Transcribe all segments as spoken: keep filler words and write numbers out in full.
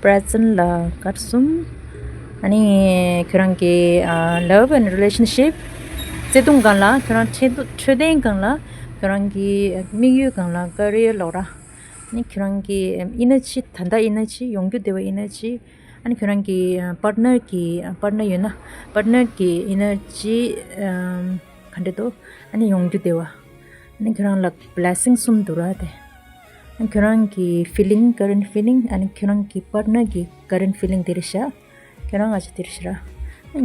present ལ་སྐར་གསུམ། ཨ་ནི་ཁྱོད་རང་གི་ཨ་love and relationship བརྩེ་དུང་སྒང་ལ། ཁྱོད་རང་འཕྲོད་འཕྲོད་བསྟེན་སྒང་ལ། ཁྱོད་རང་གི་དམིགས་ཡུལ་སྒང་ལ། career ལོག་ར། ཨ་ནི་ཁྱོད་རང་གི་ཨེམ་energy ད་ལྟ་energy ཡོང་རྒྱུ་བདེ་བ་energy། ཨ་ནི་ཁྱོད་རང་གི་ཨ་partner གི་ཨ་partner ཡོད་ན་partner གི་energy ཨམ་ག་འདྲ་འདུག་ཨ་ནི་ཡོང་རྒྱུ་བདེ་བ། ཨ་ནི་ཁྱོད་རང་ལ་blessing གསུམ་འདུག་ར་དེ། ཨ་ནི་ཁྱོད་རང་གི་feeling current feeling ཨ་ནི་ཁྱོད་རང་གི་partner གི་current feeling དེ་རེད་ཤག་ཁྱོད་རང་ང་ཅི་དེར་ཤི་ར།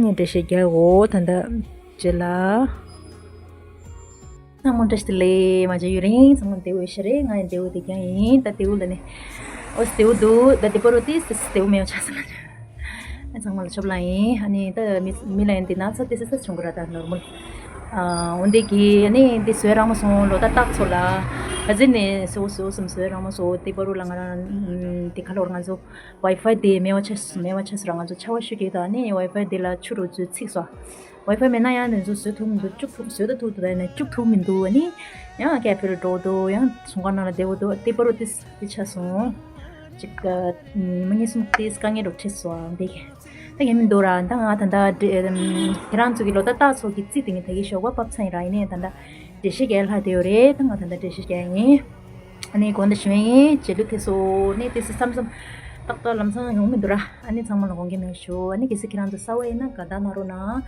ངས་འགྲེལ་བཤད་རྒྱག་འོ་ད་ལྟ་རྗེས་ལ། ཚང་མ་བཀྲ་ཤིས་བདེ་ལེགས། མ་བྱས་ཡུན་རིང་། ཚང་མ་བདེ་བོ་ཤི་རེད། ང་ཡང་བདེ་བོ་བདེ་རྐྱང་ཡིན། ད་བདེ་བོ་ལ་ནི་ཨོ་བདེ་བོ་འདུག་ད་དེ་པ་རུ་ཏིས་བདེ་བོ་མེད་པ་ཆགས་སོང་ལ། ཚང་མ་ལ་ཆོབ་ལ་ཡིན། ཨ་ནི་ད་མི་མི་ལ་ཡིན་དེ་ན་ཚ་ཏི་སི་ས་བྱུང་གི་ར། ད་normal ཨ་འོན་ཏེ་གི་ཨ་ནི་འདི་བཟོས་རང་མ་སོང་། ལོ་ད་སྟག་ཚོ་ལ་ག་ཚོད་ནས་བཟོ་བཟོ་བསམ་བཟོས་རང་མ་སོང་། དེ་པ་རུ་ལ་ང་རང་དེ་ཁ་ལོར་ང་ཚོ་Wi-Fi དེ་མེད་པ་ཆགས་མེད་པ་ཆགས་སོང་ར། ང་ཚོ་ཆར་པ་ཤུགས་ཀྱིས་ད་ནི་Wi-Fi དེ་ལ་ཆུ་རུ་ཚུད་ཚིག་སོང་། Wi-Fi མེད་ན་ཡང་དེ་ཚོ་བཟོ་ཐུབ་མི་འདུག་བཅུག་ཐུབ་བཟོ་ད་ཐུབ་འདུག་ད་ནི་བཅུག་ཐུབ་མི་འདུག་ཨ་ནི་ཡང་ཀེ་ཕེ་རུ་འགྲོ་འདུག་ཡང་ཚོང་ཁང་ནང་ལ་བསྡད་འོ་འདུག་དེ་པ་རུ་དེ་དེ་ཆགས་སོང་། ཅིག་ཉི་མ་གཉིས་གསུམ་དེ་དཀའ་ངལ་རུ་འཕྲད་སོང་། འདི་ད་ཡིན་མི་འདུག་ར། ད་ང་ད་ད་ཁྱེད་རང་ཚོ་གི་ལོ་ད་སྟག་ཚོ་གི་རྩིས་དེ་ངས་ད་གི་ཞོགས་པ་བབས་ཚར་ཡིན་ར། ཡིན་ནའི་ད་ད་འགྲེལ་བཤད་རྒྱག་ལྷག་དེ་ཡོད་རེད། ད་ང་ད་ད་འགྲེལ་བཤད་རྒྱག་ཡིན། ཨ་ནི་དགོངས་དག་ཞུ་ཡིན། རྗེས་ལུས་ཐེབས་སོ་ནས་དེ་སི་མཚམས་མཚམས་ཏག་ཏག་ལམ་སང་ཡོང་མི་འདུག་ར། ཨ་ནི་ཚང་མ་ལ་དགོངས་འགལ་མེད་ཞུ། ཨ་ནི་གལ་སྲིད་ཁྱེད་རང་ཚོ་གསར་པ་ཡིན་ན་དགའ་རྟགས་གནང་རོགས་གནང་།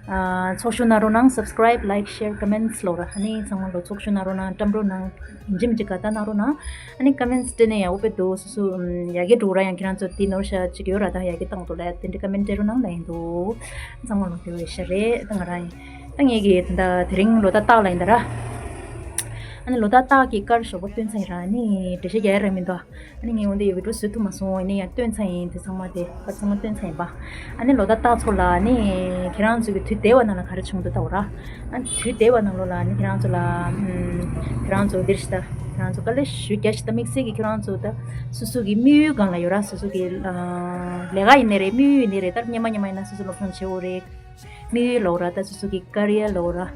ཨ་ཚོགས་ཞུགས་གནང་རོགས་གནང་། Subscribe, like, share, comments ལོག་ར། ཨ་ནི་ཚང་མ་ལ་ཚོགས་ཞུགས་གནང་རོགས་གནང་། བཀྲམ་རོགས་གནང་། ཡིན་གཅིག་མིན་གཅིག་དགའ་རྟགས་གནང་རོགས་གནང་། ཨ་ནི་comments སྤྲད་ནས་ཡག་པོ་དཔེ་འདུག་སོ་སོ་ཨམ་ཡ་གི་འགྲོ་ར། ཡང་ཁྱེད་རང་ཚོ་དེ་ནོར་ཤ་ཅིག་ཡོད་ར། ད་ཡ་གི་བཏང་འདུག་ལ་དེ་འདྲའི་comment སྤྲད་རོགས་གནང་ལ་ཡིན་འདུག་ཚང་མ་ལ་དེ་བས་ཤ་རེད། ད་ང་རང་ཡིན། ད་ངེད་ཀྱི་ད་དེ་རིང་ལོ་ད་སྟག་ལ་ཡིན་ད་ར། ཨ་ནི་ལོ་ད་སྟག་གི་སྐར་ཞོགས་པ་སྟོན་ཚར་ཡིན་ར། ཨ་ནི་འགྲེལ་བཤད་རྒྱག་ཡ་ར་མི་འདུག་ཨ་ནི་ངས་འོན་ཏེ་ཡོད་པའི་འགྲོ་བཟོ་ཐུབ་མ་སོང་། ཨ་ནི་ཡང་སྟོན་ཚར་ཡིན། དེ་ཚང་མ་དེ་པ་ཚང་མ་སྟོན་ཚར་ཡིན་པ། ཨ་ནི་ལོ་ད་སྟག་ཚོ་ལ་ཨ་ནི་ཁྱེད་རང་ཚོ་གི་དུས་འདས་པ་ནང་ལ་ག་རེ་བྱུང་འདུག་ལྟ་བ་ར། ཨ་ནི་དུས་འདས་པ་ནང་ལོ་ལ་ཨ་ནི་ཁྱེད་རང་ཚོ་ལ་ཨམ་ཁྱེད་རང་ཚོ་འདིར་ཤི་ད་ཁྱེད་རང་ཚོ་དཀའ་ལས་ཞུ་རྒྱ་ཞི་ད་དམིགས་བསལ་གྱི་ཁྱེད་རང་ཚོ་ད་སོ་སོ་གི་དམིགས་ཡུལ་སྒང་ལ་ཡོད་ར། སོ་སོ་གི་ཨ་ལས་ཀ་ཡིན་ནའི་རེད། དམིགས་ཡུལ་ཡིན་ནའི་རེད། ད་སྔོན་མ་སྔོན་མ་ཡིན་ན་སོ་སོ་སློབ་སྦྱོང་བྱེད་འོ་རེད། དམིགས་ཡུལ་ལོག་ར། ད་སོ་སོ་གི་ཀ་རི་ཡར་ལོག་ར།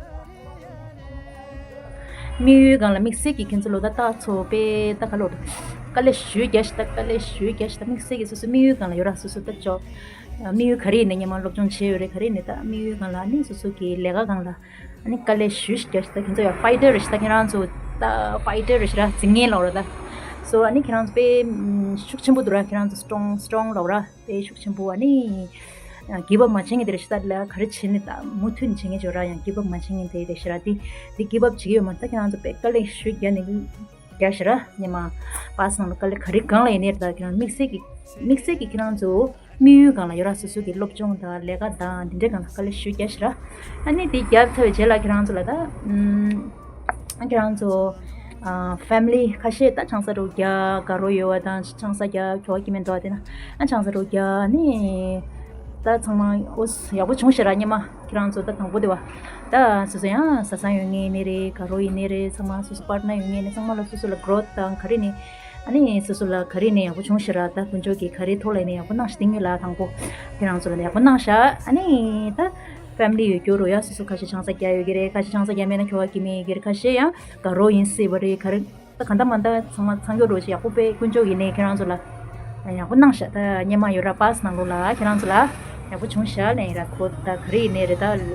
དམིགས་ཡུལ་སྒང་ལ་དམིགས་བསལ་གྱི་ཁྱེད་ཚོ་ལོ་ད་སྟག་ཚོ་དཔེ་ད་ག་ལོག་ར། དཀའ་ལས་ཞུ་རྒྱ་ཞི་ད་དཀའ་ལས་ཞུ་རྒྱ་ཞི་ད་དམིགས་བསལ་གྱི་སོ་སོ་དམིགས་ཡུལ་སྒང་ལ་ཡོད་ར། སོ་སོ་ད་ཅོ་དམིགས་ཡུལ་ག་རེ་ཡིན་ནའི་སྔོན་མ་སློབ་སྦྱོང་བྱས་ཡོད་རེད། ག་རེ་ཡིན་ནའི་ད་དམིགས་ཡུལ་སྒང་ལ་ནི་སོ་སོ་གི་ལས་ཀ་སྒང་ལ་ཨ་ནི་དཀའ་ལས་ཞུ་ཞུ་རྒྱ་ཞི་ད་ཁྱེད་ཚོ་ཡང་ཕའི་ཊར་རེད་ཤི་ད། ཁྱེད་རང་ཚོ་ད་ཕའི་ཊར་རེད་ཤི་ར། རྫིག་ངན་ལོག་ར་ད། སོ་ཨ་ནི་ཁྱེད་རང་ཚོ་དཔེ་ཤུགས་ཆེན་པོ་འདུག་ར། ཁྱེད་རང་ཚོ་སི་ཊོང་སི་ཊོང་ལོག་ར། དཔེ་ཤུགས་ཆེན་པོ། ཨ་ནི་གིབ་ཨབ་མ་བྱེད་ངེས་དེ་རེད་ཤི་ད། ལ་ག་རེ་བྱེད་ནི་ད་མུ་མཐུད་ནས་བྱེད་ངེས་ཅོ་ར། ཡང་གིབ་ཨབ་མ་བྱེད་ངེས་དེ་རེད་ཤི་ར། དེ་དེ་གིབ་ཨབ་བྱེད་ཀྱི་ཡོད་མ་རེད། ད་ཁྱེད་རང་ཚོ་དཔེ་དཀའ་ལས་ཞུ་རྒྱ་ནི་རྒྱ་ཞི་ར། ཉི་མ་པ་སི་ནང་ལ་དཀའ་ལས་ག་རེ་སྒང་ལ་ཡིན་ནའི་རེད། ད་ཁྱེད་རང་དམིགས་བསལ་གྱི་དམིགས་བསལ་གྱི་ཁྱེད་རང་ཚོ་དམིགས་ཡུལ་སྒང་ལ་ཡོད་ར། སོ་སོ་གི་སློབ་སྦྱོང་དང་ལས་ཀ་དང་འདི་འདྲའི་སྒང་ལ་དཀའ་ལས་ཞུ་རྒྱ་ཞི་ར། ཨ་ནི་དེ་རྒྱབ་ཚར་བའི་རྗེས་ལ་ཁྱེད་རང་ཚོ་ལ་ད་ཨམ་ཁྱེད་རང་ཚོ་ཨ་ཕེ་མི་ལི་ཁ་ཤས་ད་ཆང་ས་རུ་རྒྱ་དགའ་རོགས་ཡོད་པ་དང་ཆང་ས་རྒྱ་ཁྱོ་ག་སྐྱེ་དམན་འགྲོ་བ་དེ་ན་ཨ་ཆང་ས་རུ་རྒྱ་ནི་ད་ཚང་མ་ཨོ་ཡག་པོ་བྱུང་ཞེ་ར། སྔོན་མ་ཁྱེད་རང་ཚོ་ད་དང་པོ་དེ་བ་ད་སོ་སོ་ཡང་བཟའ་ཚང་ཡོད་ངེས་ནི་རེད། དགའ་རོགས་ཡིན་ནི་རེད། ཚང་མ་སོ་སོ་པར་ཊི་ནར་ཡོད་ངེས་ནི་ཚང་མ་ལ་སོ་སོ་ལ་གྷི་རོ་ཐི་དང་ག་རེ་ནི་ཨ་ནི་སོ་སོ་ལ་ག་རེ་ནས་ཡག་པོ་བྱུང་ཞེ་ར། ད་དཀོན་མཆོག་གིས་ག་རེ་ཐོག་ལ་ནས་ཡག་པོ་གནང་ཞིག་སྟེང་ཡོད་ལ་དང་པོ་ཁྱེད་རང་ཚོ་ལ་ཡག་པོ་གནང་ཤག་ཨ་ནི་ད་ཕེ་མི་ལི་ཡོད་རྒྱུ་རུ་ཡ་སོ་སོ་ཁ་ཤས་ཆང་ས་རྒྱག་ཡོད་ཀྱི་རེད། ཁ་ཤས་ཆང་ས་རྒྱག་མེད་ན་ཁྱོ་ག་སྐྱེ་དམན་ཡོད་ཀྱི་རེད། ཁ་ཤས་ཡང་དགའ་རོགས་ཡིན་སྲིད་པ་རེད། ག་རེ་ད་ག་འདྲ་མ་འདྲ་ཚང་མ་ཚང་རྒྱུ་རུ་ཞིག་ཡག་པོ་དཔེ་དཀོན་མཆོག་ཡིན་ནས་ཁྱེད་རང་ཚོ་ལ་ཡག་པོ་གནང་ཤག་ད་སྔོན་མ་ཡོད་ར་པ་སི་ནང་ལོགས་ལ་ཁྱེད་རང་ཚོ་ལ་ཡག་པོ་བྱུང་ཤག་ལན་ཡིན་ར། ཁོ་ད་ག་རེ་ཡིན་ནའི་རེད། ད་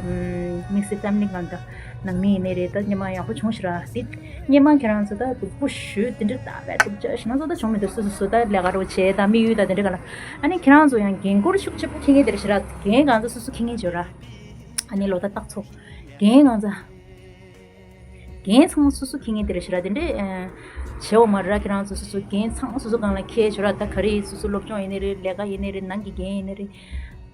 དམིགས་བསལ་ཕེ་མི་ལི་སྒང་ད་ནང་མི་ཡིན་ནའི་རེད། ད་སྔོན་མ་ཡག་པོ་བྱུང་ཤག་ར། དེ་སྔོན་མ་ཁྱེད་རང་ཚོ་ད་སྡུག་པོ་ཞུས་དེ་འདྲ་ད་བས་སྡུག་ཅག་ཞིག་ན་ཚོ་ད་བྱུང་མི་འདུག་སོ་སོ་སོ་ད་ལས་ཀ་རོགས་བྱས་ད་དམིགས་ཡུལ་ད་དེ་འདྲ་ག་ལ། ཨ་ནི་ཁྱེད་རང་ཚོ་ཡང་འགན་ཁུར་ཤུགས་ཆེ་པོ་འཁྱེར་མཁན་དེ་རེད་ཤག་ར། འགན་གང་ཚ་སོ་སོ་འཁྱེར་མཁན་ཅིག་ཡོད་ར། ཨ་ནི་ལོ་ད་སྟག་ཚོ་འགན་གང་ཚ། འགན་ཚང་མ་སོ་སོ་འཁྱེར་མཁན་དེ་རེད་ཤག་ར། དེ་འདྲས་ཨ་བྱེད་འོ་མ་ར། ཁྱེད་རང་ཚོ་སོ་སོ་འགན་ཚང་མ་སོ་སོ་སྒང་ལ་འཁྱེར་ཅིག་ཡོད་ར། ད་ག་རེ་སོ་སོ་སློབ་སྦྱོང་ཡིན་ནའི་རེད། ལས་ཀ་ཡིན་ནའི་རེད། ནང་གི་འགན་ཡིན་ནའི་རེད།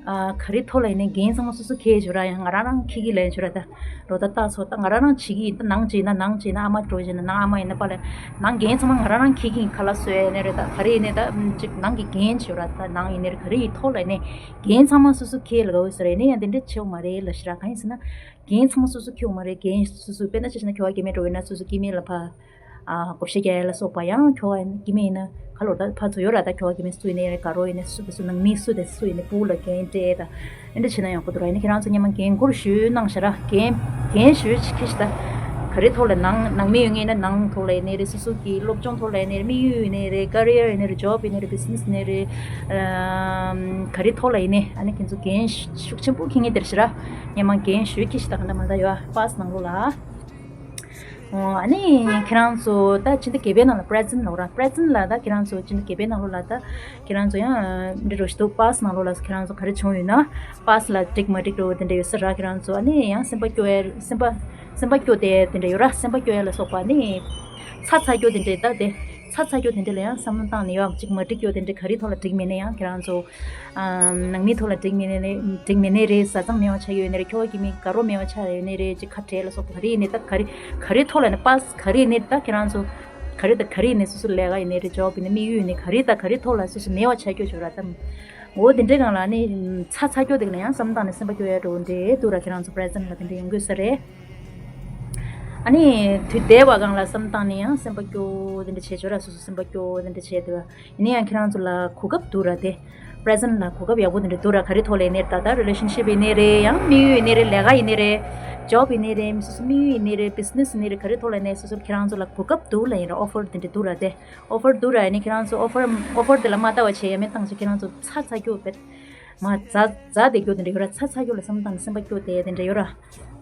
ཨ་ག་རེ་ཐོག་ལ་ཡིན་ནའི་འགན་ཚང་མ་སོ་སོ་འཁྱེར་ཅིག་ཡོད་ར། ཡང་ང་རང་རང་འཁྱེར་གྱི་ལན་ཅིག་ཡོད་ར། ད་ལོ་ད་སྟག་ཚོ་ད་ང་རང་རང་བྱེད་ཀྱི་ཡིན། ད་ནང་བྱེད་ན་ནང་བྱེད་ན་ཨ་མ་འགྲོ་བྱེད་ན་ནང་ཨ་མ་ཡིན་ན་པ་ལ་ནང་འགན་ཚང་མ་ང་རང་རང་འཁྱེར་གྱི་ཡིན། ཁ་ལག་བཟོ་ཡ་ཡིན་ནའི་རེད། ད་ག་རེ་ཡིན་ནའི་ད་ཅིག་ནང་གི་འགན་ཅིག་ཡོད་ར། ད་ནང་ཡིན་ནའི་རེད། ག་རེ་ཡི་ཐོག་ལ་ཡིན་ནའི་འགན་ཚང་མ་སོ་སོ་འཁྱེར་ལ་དགའ་བོ་ཟེར་ཡིན་ནའི་ཡང་དེ་འདྲས་བྱེད་འོ་མ་རེད་ལབ་ཤག་ར། གང་ཡིན་ཟེར་ན། འགན་ཚང་མ་སོ་སོ་འཁྱེར་འོ་མ་རེད། འགན་སོ་སོ་དཔེར་ན་ཆ་བཞག་ན་ཁྱོ་ག་སྐྱེ་དམན་འགྲོ་ཡོད་ན་སོ་སོ་སྐྱེ་དམན་ལ་ཕར་ཨ་བགོ་བཤའ་རྒྱག་ཡ་ལ་སོགས་པ། ཡང་ཁྱོ་ག་སྐྱེ་དམན་ཡིན་ན་ག་ལོར་ད་ཕར་ཚུར་ཡོད་ར། ད་ཁྱོ་ག་སྐྱེ་དམན་སུ་ཡིན་ནའི་རེད། དགའ་རོགས་ཡིན་ནའི་སུ་དེ་སུ་ནང་མི་སུ་དེ་སུ་ཡིན་ནའི་ཕྲུ་གུ་ལ་འགན་སྤྲད་ད་ཨེ་འདྲ་བྱེད་ན་ཡག་པོ་འདུག་ར། ཡིན་ན་ཁྱེད་རང་ཚོ་སྔོན་མ་འགན་འཁུར་ཞུས་གནང་ཤག་ར། འགན་འགན་ཞུས་ཅིག་འཁྱེར་ཤག་ད། ག་རེ་ཐོག་ལ་ནང་ནང་མི་ཡོད་ངེས་ན་ནང་ཐོག་ལ་ཡིན་ནའི་རེད། སོ་སོ་གི་སློབ་སྦྱོང་ཐོག་ལ་ཡིན་ནའི་རེད། དམིགས་ཡུལ་ཡིན་ནའི་རེད། ཀ་རི་ཡར་ཡིན་ནའི་རེད། ཇོབ་ཡིན་ནའི་རེད། བི་ཛི་ནེ་སི་ཡིན་ནའི་རེད། ཨམ། ག་རེ་ཐོག་ལ་ཡིན་ནའི་ཨ་ནི་ཁྱེད་ཚོ་འགན་ཤུགས་ཆེན་པོ་འཁྱེར་ངེས་དེར་ཤི་ར། ཉི་མ་འགན་ཞུས་ཁྱི་ཤི་ད་ག་འདྲ་མ་འདྲ་ཡོད་པ་སི་ནང་ལོགས་ལ། ཨོ། ཨ་ནི་ཁྱེད་རང་ཚོ་ད་ཕྱི་ཟླ་བརྒྱད་པའི་ནང་ལ་པི་རེ་ཛེན་ལོག་ར། པི་རེ་ཛེན་ལ་ད་ཁྱེད་རང་ཚོ་ཕྱི་ཟླ་བརྒྱད་པའི་ནང་ལོགས་ལ་ད་ཁྱེད་རང་ཚོ་ཡང་འདི་རོ་ཞིག་འདུག་པ་སི་ནང་ལོགས་ལ་ཁྱེད་རང་ཚོ་ག་རེ་བྱུང་ཡོད་ན་པ་སི་ལ་འགྲིག་མ་འགྲིག་འགྲོ་དེ་འདྲ་ཡོད་ས་ར། ཁྱེད་རང་ཚོ་ཨ་ནི་ཡང་སེམས་པ་སྐྱོ་ཡ་སེམས་པ་སེམས་པ་སྐྱོ་དེ་དེ་འདྲ་ཡོད་ར། སེམས་པ་སྐྱོ་ཡ་ལ་སོགས་པ་ནི་ཚ་ཚ་སྐྱོ་དེ་འདྲ་ད་དེ་ཚ་ཚ་སྐྱོ་དེ་འདྲ་ལ་ཡང་བསམ་བློ་བཏང་ནས་ཡོད་ཅིག་མ་འགྲིག་སྐྱོ་དེ་འདྲ་ག་རེ་ཐོག་ལ་འགྲིག་མེད་ན་ཡང་ཁྱེད་རང་ཚོ། ཨམ། ནང་མི་ཐོག་ལ་འགྲིག་མེད་ནའི་འགྲིག་མེད་ནའི་རེད། བཟའ་ཚང་མེད་པ་ཆགས་ཡོད་ནའི་རེད། ཁྱོ་ག་གི་མི་དགའ་རོགས་མེད་པ་ཆགས་ཡོད་ནའི་རེད། ཅིག་ཁ་བྲལ་ལ་སོགས་པ་ག་རེ་ཡིན་ནའི་ད་ག་རེ་ག་རེ་ཐོག་ལ་ནི་པ་སི་ག་རེ་ཡིན་ནའི་ད་ཁྱེད་རང་ཚོ་ག་རེ་ད་ག་རེ་ཡིན་ནའི་སོ་སོ་ལས་ཀ་ཡིན་ནའི་རེད། ཇོབ་ཡིན་ནའི་དམིགས་ཡུལ་ཡིན་ནའི་ག་རེ་ད་ག་རེ་ཐོག་ལ་སོ་སོ་མེད་པ་ཆགས་ཀྱོ་ཆོག་ར་ད། འོ་དེ་འདྲའི་སྒང་ལ་ནི་ཚ་ཚ་ཀྱོ་དེ་ག་ལ་ཡང་བསམ་བཏང་ནས་སེམས་པ་སྐྱོ་ཡ་འགྲོ་འདྲེ་འདུག་ར། ཁྱེད་རང་ཚོ་པི་རེ་ཛེན་ལ་དེ་འདྲ་ཡོང་དགོས་ས་རེད། ཨ་ནི་དུས་འདས་པ་སྒང་ལ་བསམ་བཏང་ནས་ཡང་སེམས་པ་སྐྱོ་དེ་འདྲ་བྱས་ཆོག་ར། སོ་སོ་སེམས་པ་སྐྱོ་དེ་འདྲ་བྱས་འདུག་ར། ཡིན་ན་ཡང་ཁྱེད་རང་ཚོ་ལ་གོ་སྐབས་འདུག་ར་དེ། པི་རེ་ཛེན་ལ་གོ་སྐབས་ཡག་པོ་དེ་འདྲ་འདུག་ར། ག་རེ་ཐོག་ལ་ཡིན་ནའི་ད་ལྟ་རི་ལེ་ཤན་ཤིབ་ཡིན་ནའི་རེད། ཡང་དམིགས་ཡུལ་ཡིན་ནའི་རེད། ལས་ཀ་ཡིན་ནའི་རེད། ཇོབ་ཡིན་ནའི་རེད། མི་སོ་སོ་དམིགས་ཡུལ་ཡིན་ནའི་རེད། བི་ཛི་ནེ་སི་ཡིན་ནའི་རེད། ག་རེ་ཐོག་ལ་ཡིན་ནའི་སོ་སོ་ཁྱེད་རང་ཚོ་ལ་གོ་སྐབས་འདུག་ལ་ཡིན་ར། ཨོ་ཕར་འདུག་ར། ཨོ་ཕར་འདུག་ར། ཡིན་ནའི་ཁྱེད་རང་ཚོ་ཨོ་ཕར་ཨོ་ཕར་དེ་ལ་མ་ལྟ་བ་བྱས་ཡ་མེད་བཏང་ཆ་ཁྱེད་རང་ཚོ་ཚ་ཚ་སྐྱོ་བེད་མ་ཛ་ཛ་དེ་སྐྱོ་དེ་འདྲ་ཡོད་ར། ཚ་ཚ་སྐྱོ་ལ་བསམ་བཏང་ནས་སེམས་པ་སྐྱོ་དེ་དེ་འདྲ་ཡོད་ར།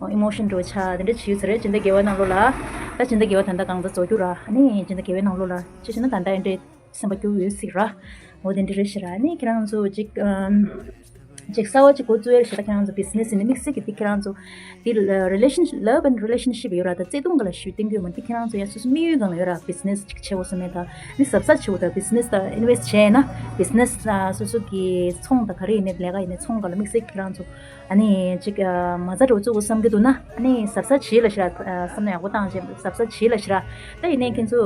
ཨོ་ཨི་མོ་ཤན་འགྲོ་ཆ་དེ་འདྲ་བྱེད་ཡོད་ཚ་རེད། སྤྱི་ཟླ་བརྒྱད་པ་ནང་ལོགས་ལ་ད་སྤྱི་ཟླ་བརྒྱད་པ་ད་ལྟ་གང་ཚ་རྫོགས་རྒྱུ་ར། ཨ་ནི་སྤྱི་ཟླ་བརྒྱད་པའི་ནང་ལོགས་ལ་ཅི་ཞེ་ན་ད་ལྟ་ཨེ་འདྲས། སེམས་པ་སྐྱོ་ཡོད་སྲིད་ར། འོ་དེ་འདྲ་རེད་ཤི་ར། ནི་ཁྱེད་རང་ཚོ་ཅིག་ཨམ། ཅིག་གསར་བ་ཅིག་འགོ་བཙུགས་ཡོད་ཤི་ར། ཁྱེད་རང་ཚོ་བི་ཛི་ནེ་སི་ནི་དམིགས་བསལ་གྱི་དེ་ཁྱེད་རང་ཚོ་དེ་རི་ལེ་ཤན་ལབ་ཨེན་རི་ལེ་ཤན་ཤིབ་ཡོད་ར། ད་བརྩེ་དུང་ག་ལ་ཞུ་གཏན་འཁེལ་མ་དེ་ཁྱེད་རང་ཚོ་ཡ་སོ་སོ་དམིགས་ཡུལ་གང་ལ་ཡོད་ར། བི་ཛི་ནེ་སི་ཅིག་ཆེ་བོ་སོ་མེད་ད་ནི་གཟབ་གཟབ་ཆེ་བོ་ད་བི་ཛི་ནེ་སི་ད་ཨིན་ཝེ་སི་ཊི་བྱས་ན་བི་ཛི་ནེ་སི་སོ་སོ་གི་ཚོང་ད་ག་རེ་ཡིན་ནའི་ལས་ཀ་ཡིན་ནའི་ཚོང་ག་ལ་དམིགས་བསལ་ཁྱེད་རང་ཚོ། ཨ་ནི་ཅིག་ཨ་མ་རྩ་འགྲོ་བཙུགས་བསམ་གྱི་འདུག་ན་ཨ་ནི་གཟབ་གཟབ་བྱེད་ལ་ཤི་ར། ཨ་བསམ་བློ་ཡག་པོ་བཏང་བྱས་གཟབ་གཟབ་བྱེད་ལ་ཤི་ར། ད་ཡིན་ནའི་ཁྱེད་ཚོ་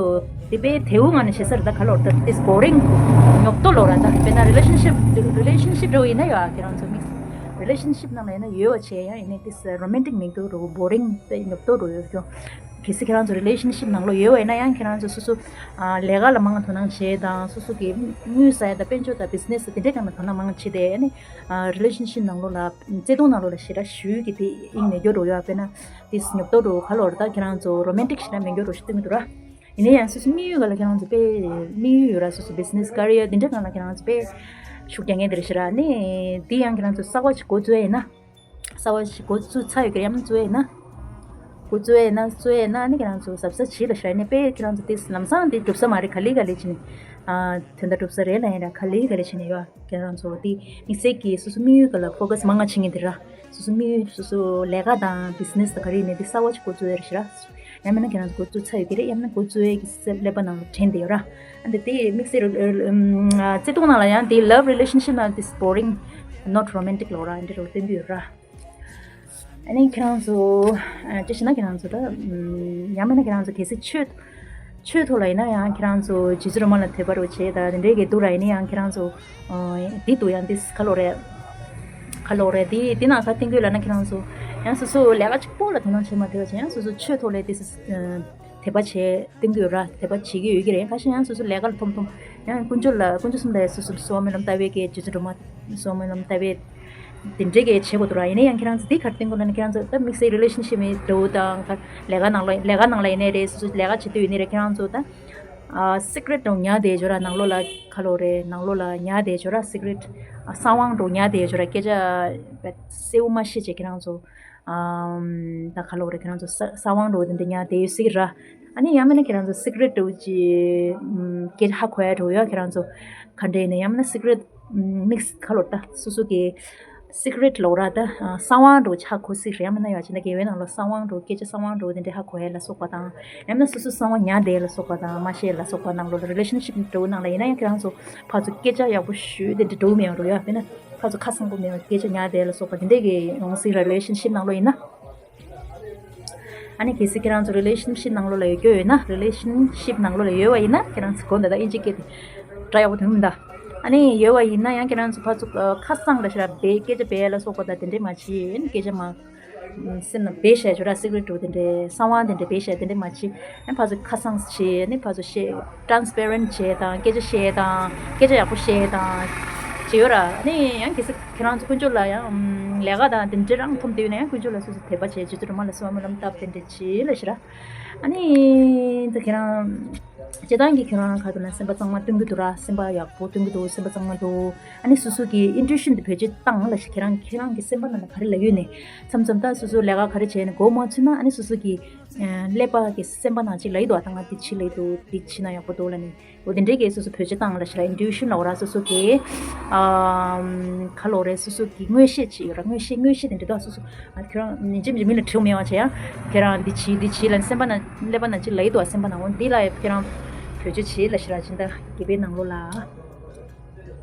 དེ་པའི་དེའུ་ང་ནས་བྱེད་ས་ར། ད་ག་ལོར་ད་ཏིས་བོ་རིང་ཉོབ་ཏོ་ལོ་ར། ད་དཔེར་ན་རི་ལེ་ཤན་ཤིབ་རི་ལེ་ཤན་ཤིབ་འགྲོ་ཡིན་ན་ཡོད་ཨ་ཁྱེད་རང་ཚོ་དམིགས་རི་ལེ་ཤན་ཤིབ་ནང་ལ་ཡིན་ན་ཡོད་བ་བྱས་ཡང་ཡིན་ནའི་ཏིས་རོ་མན་ཊིག་མེད་འགྲོ་རོ་བོ་རིང་དཔེ་ཉོབ་ཏོ་རོ་ཡོད་ཀྱོ། གལ་སྲིད་ཁྱེད་རང་ཚོ་རི་ལེ་ཤན་ཤིབ་ནང་ལོ་ཡོད་བ་ཡིན་ན་ཡང་ཁྱེད་རང་ཚོ་སོ་སོ་ཨ་ལས་ཀ་ལ་མང་དོ་སྣང་བྱས་དང་སོ་སོ་གི་དངུལ་ཟ་ཡ་དང་དཔལ་འབྱོར་དང་བི་ཛི་ནེ་སི་དེ་འདྲའི་སྒང་ལ་དོ་སྣང་མང་བྱས་ཏེ་ཨ་ནི། ཨ་རི་ལེ་ཤན་ཤིབ་ནང་ལོགས་ལ་བརྩེ་དུང་ནང་ལོགས་ལ་ཞེ་དྲག་ཞུས་ཀྱི་དེ་ཨིན་མེད་རྒྱུ་འགྲོ་ཡོད། དཔེར་ན་དེ་ཉོབ་ཏོ་འགྲོ་ག་ལོར་ད་ཁྱེད་རང་ཚོ་རོ་མན་ཊིག་ཞེ་དྲག་མེད་རྒྱུ་འགྲོ་ཞིག་སྟོན་གྱི་འདུག་ར། ཡིན་ན་ཡང་སོ་སོ་དམིགས་ཡུལ་ག་ལ་ཁྱེད་རང་ཚོ་དཔེ་དམིགས་ཡུལ་ཡོད་ར། སོ་སོ་བི་ཛི་ནེ་སི་ཀ་རི་ཡར་དེ་འདྲ་གང་ལ་ཁྱེད་རང་ཚོ་དཔེ་ཤུགས་རྒྱག་མཁན་དེ་རེད་ཤི་ར། ནི་དེ་ཡང་ཁྱེད་རང་ཚོ་གསར་བ་ཞིག་འགོ་བཙུགས་ཡ་ཡིན་ན། གསར་བ་ཞིག་འགོ་བཙུགས་ཚར་ཡོད་ཀྱི་རེད། ཡང་ན་བཙུགས་ཡ་ཡིན་ན། འགོ་བཙུགས་ཡ་ཡིན་ན་བཙུགས་ཡ་ཡིན་ན་ནི་ཁྱེད་རང་ཚོ་གཟབ་གཟབ་བྱེད་ལ་ཤི་ར། ནི་དཔེ་ཁྱེད་རང་ཚོ་དེ་ལམ་སང་དེ་གྲུབ་ས་མ་རེད། ག་ལེ་ག་ལེ་བྱས་ནས་ཨ་དོན་དག་གྲུབ་ས་རེད་ལ་ཡིན་ར། ག་ལེ་ག་ལེ་བྱས་ནས་ཡོད། ཁྱེད་རང་ཚོ་དེ་དམིགས་བསལ་གྱི་སོ་སོ་དམིགས་ཡུལ་ག་ལ་ཕོ་ཀ་སི་མང་ང་བྱེད་མཁན་དེ་ར། སོ་སོ་དམིགས་ཡུལ་སོ་སོ་ལས་ཀ་དང་བི་ཛི་ནེ་སི་དང་ག་རེ་ཡིན་ནའི་དེ་གསར་བ་ཞིག་འགོ་བཙུགས་ཡ་རེད་ཤི་ར། ཡང་མིན་ན་ཁྱེད་རང་ཚོ་འགོ་བཙུགས་ཚར་ཡོད་ཀྱི་རེད། ཡང་མིན་ན་འགོ་བཙུགས་ཡས་ཀྱི་སེ་ཀླད་པ་ནང་ལ་དྲན་བསྡད་ཡོད་ར། ཨ་འདི་དེ་དམིགས་བསལ་རུ་ཨ་བརྩེ་དུང་ནང་ལ་ཡང་དེ་ལབ་རི་ལེ་ཤན་ཤིབ་ནང་དེ་བོ་རིང་ནོ་ཊི་རོ་མན་ཊིག་ལོ་ར་འདི་རུ་སྟོན་གྱི་ཡོད་ར། ཨ་ནི་ཁྱེད་རང་ཚོ་ཨ་ཅི་ཞེ་ན་ཁྱེད་རང་ཚོ་ད་ཨམ་ཡང་མིན་ན་ཁྱེད་རང་ཚོ་གལ་སྲིད་ཆོས་ཆོས་ཐོག་ལ་ཡིན་ན་ཡང་ཁྱེད་རང་ཚོ་རྗེ་བཙུན་སྒྲོལ་མ་ལ་དད་པ་རུ་བྱེད་ད་དེ་འདྲའི་གི་འདུག་ར། ཡིན་ན་ཡང་ཁྱེད་རང་ཚོ་ཨ་འདི་འདུག་ཡང་འདི་ཁ་ལོ་རེད། ཁ་ལོ་རེད། འདི་འདི་ནང་ཁ་སྟོན་གྱི་ལབ་ན་ཁྱེད་རང་ཚོ་ཡང་སོ་སོ་ལས་ཀ་གཅིག་པོ་ལ་དོ་སྣང་བྱེད་མ་ཐུབ་པ་བྱས་ཡང་སོ་སོ་ཆོས་ཐོག་ལ་འདི་སོ་སོ་དད་པ་བྱེད་སྟོན་གྱི་ཡོད་ར། དད་པ་བྱེད་ཀྱི་ཡོད་ཀྱི་རེད། ཁ་ཤས་ཡང་སོ་སོ་ལས་ཀ་ལ་འཐོམ་འཐོམ་ཡང་དཀོན་མཆོག་ལ་དཀོན་མཆོག་གསུམ་ལ་སོ་སོ་གསོལ་བ་སྨོན་ལམ་བཏབ་པའི་གི་རྗེ་བཙུན་སྒྲོལ་མ་གསོལ་བ་སྨོན་ལམ་བཏབ་པའི་དེ་འདྲའི་གི་བྱེད་དགོས་འདུག་ར། ཡིན་ན་ཡང་ཁྱེད་རང་ཚོ་དེ་གར་བསྟན་དགོས་ན་ནི་ཁྱེད་རང་ཚོ་ད་དམིགས་བསལ་རི་ལེ་ཤན་ཤིབ་མི་འདྲ་བོ་དང་ལས་ཀ་ནང་ལ་ལས་ཀ་ནང་ལ་ཡིན་ནའི་རེད། སོ་སོ་ལས་ཀ་བྱེད་དུས་ཡིན་ནའི་རེད། ཁྱེད་རང་ཚོ་ད་ཨ་སི་ཀི་རེཊ་འདྲ་བོ་ཉར་བསྡད་ཡོད་ར། ནང་ལོགས་ལ་ཁ་ལོ་རེད། ནང་ལོགས་ལ་ཉར་བསྡད་ཡོད་ར། སི་ཀི་རེཊ་ཨ་གསང་བ་འདྲ་བོ་ཉར་བསྡད་ཡོད་ར། སྐད་ཆ་གསལ་བོ་མ་བཤད་བྱས་ཁྱེད་རང་ཚོ་ཨམ་ད་ག་ལབ་རེད། ཁྱེད་རང་ཚོ་ས་ས་དབང་འགྲོ་དེ་འདྲ་ཉར་བསྡད་ཡོད་སྲིད་ཀྱི་ར། ཨ་ནི་ཡང་མིན་ན་ཁྱེད་རང་ཚོ་སི་ཀི་རེཊ་འདྲ་བོ་ཅིག་ཨམ་སྐད་ཆ་ཧ་གོ་ཡ་འདྲ་བོ་ཡོད་ཁྱེད་རང་ཚོ་ག་འདྲ་ཡིན་ན། ཡང་མིན་ན་སི་ཀི་རེཊ་དམིགས་ག་ལབ་ད་སོ་སོ་གི་སི་ཀི་རེཊ་ལབ་ར་ད་ཨ་གསང་བ་འདྲ་བོ་ཅིག་ཧ་གོ་སྲིད་རེད། ཡང་མིན་ན་ཡོད་ཅིག་ན་དགེ་བའི་ནང་ལོགས་གསང་བ་འདྲ་བོ་སྐད་ཆ་གསང་བ་འདྲ་བོ་དེ་འདྲ་ཧ་གོ་ཡ་ལ་སོགས་པ་དང་། ཡང་མིན་ན་སོ་སོ་གསང་བ་ཉར་བསྡད་ལ་སོགས་པ་དང་མ་བཤད་ལ་སོགས་པ་ནང་ལོགས་ལ་རི་ལེ་ཤན་ཤིབ་འདྲ་བོ་ནང་ལ་ཡིན་ན་ཡང་ཁྱེད་རང་ཚོ་ཕར་ཚུར་སྐད་ཆ་ཡག་པོ་ཞུས་དེ་འདྲ་འདྲ་བོ་མེད་པ་འདྲ་བོ་ཡོད། དཔེར་ན། ཁ་ཚོ་ཁ་སང་པོ་མེད་པ་སྐད་ཆ་ཉར་བསྡད་ལ་སོགས་པ་དེ་འདྲས་ཀྱི་ཡོང་སྲིད་ར། རི་ལེ་ཤན་ཤིབ་ནང་ལོགས་ཡིན་ན། ཨ་ནི་གལ་སྲིད་ཁྱེད་རང་ཚོ་རི་ལེ་ཤན་ཤིབ་ནང་ལོགས་ལ་ཡོད་རྒྱུ་ཡོད་ན། རི་ལེ་ཤན་ཤིབ་ནང་ལོགས་ལ་ཡོད་པ་ཡིན་ན་ཁྱེད་རང་ཚོ་གོ་འདི་ད་ཨིན་ཇི་སྐད་དེ་སྒྲ་ཡག་པོ་ཐོན་མི་འདུག་ཨ་ནི་ཡོད་པ་ཡིན་ན་ཡང་ཁྱེད་རང་ཚོ་ཕར་ཚུར་ཁ་སང་ལ་ཞེ་དྲག་སྐད་ཆ་སྦས་ལ་སོགས་པ་ད་དེ་འདྲས་མ་བྱེད། ཨ་ནི་སྐད་ཆ་མ་སེམས་ནང་སྦས་བཤད་ཆོག་ར། སི་ཀི་རེཊ་འདྲ་བོ་དེ་འདྲས་གསང་བ་དེ་འདྲས་སྦས་བཤད་དེ་འདྲས་མ་བྱེད། ཨ་ནི་ཕར་ཚུར་ཁ་སང་བྱེད། ཨ་ནི་ཕར་ཚུར་བཤད། ཊ་རན་སི་པེ་རེན་ཊི་བྱེད་དང་སྐད་ཆ་བཤད་དང་སྐད་ཆ་ཡག་པོ་བཤད་དང་བྱེད་ཡོད་ར། ཨ་ནི་ཡང་གལ་སྲིད་ཁྱེད་རང་ཚོ་དཀོན་མཆོག་ལ་ཡང་ ལས་ཀ་དང་དེ་འདྲ་རང་འཐོམ་བསྡད་ཡོད་ན་ཡང་དཀོན་མཆོག་ལ་སོ་སོ་དད་པ་བྱས། རྗེ་བཙུན་སྒྲོལ་མ་ལ་གསོལ་བ་སྨོན་ལམ་བཏབ། དེ་འདྲ་བྱེད་ལབ་ཤི་ར། ཨ་ནི་ད་ཁྱེད་རང་སྤྱིར་བཏང་གི་ཁྱེད་རང་ག་རེ་ཟེར་ན་སེམས་པ་གཙང་མ་སྟོན་གྱི་འདུག་ར། སེམས་པ་ཡག་པོ་སྟོན་གྱི་འདུག་སེམས་པ་གཙང་མ་འདུག་ཨ་ནི་སོ་སོ་གི་ཨིན་ཊུའི་ཤན་དེ་བེད་སྤྱོད་བཏང་ལབ་ཤི། ཁྱེད་རང་ཁྱེད་རང་གི་སེམས་པ་ནང་ལ་ག་རེ་ལབ་ཡོད་ནས་མཚམས་མཚམས་ད་སོ་སོ་ལས་ཀ་ག་རེ་བྱས་ནས་མགོ་མ་ཚོས་ན་ཨ་ནི་སོ་སོ་གི་ཀླད་པ་གི་སེམས་པ་ནང་ཅིག་ལབ་ཡི་འདུག་ཨ་ད་ང་འདི་བྱེད་ལབ་ཡི་འདུག་འདི་བྱེད་ན་ཡག་པོ་འདུག་ལབ་ནས། འོ་དེ་འདྲའི་གི་སོ་སོ་བེད་སྤྱོད་བཏང་ལབ་ཤི་ར། ཨིན་ཊུའི་ཤན་ལབ་ར། སོ་སོ་གི་ཨམ་ག་ལབ་རེད། སོ་སོ་གི་མངོན་ཤེས་ཅིག་ཡོད་ར། མངོན་ཤེས་མངོན་ཤེས་དེ་འདྲ་འདུག་སོ་སོ་ཨ་ཁྱེད་རང་ཉིན་གཅིག་མི་ལ་དྲིའུ་མེད་པ་བྱས་ཡ། ཁྱེད་རང་འདི་བྱེད་འདི་བྱེད་ལབ་ནས་སེམས་པ་ན་ཀླད་པ་ན་ཅིག་ལབ་ཡི་འདུག་སེམས་པ་ན། འོ་འདི་ལ་ཁྱེད་རང་བེད་སྤྱོད་བྱེད་ལབ་ཤི་ར། སྤྱིར་བཏང་དགེ་བའི་ནང་ལོགས་ལ།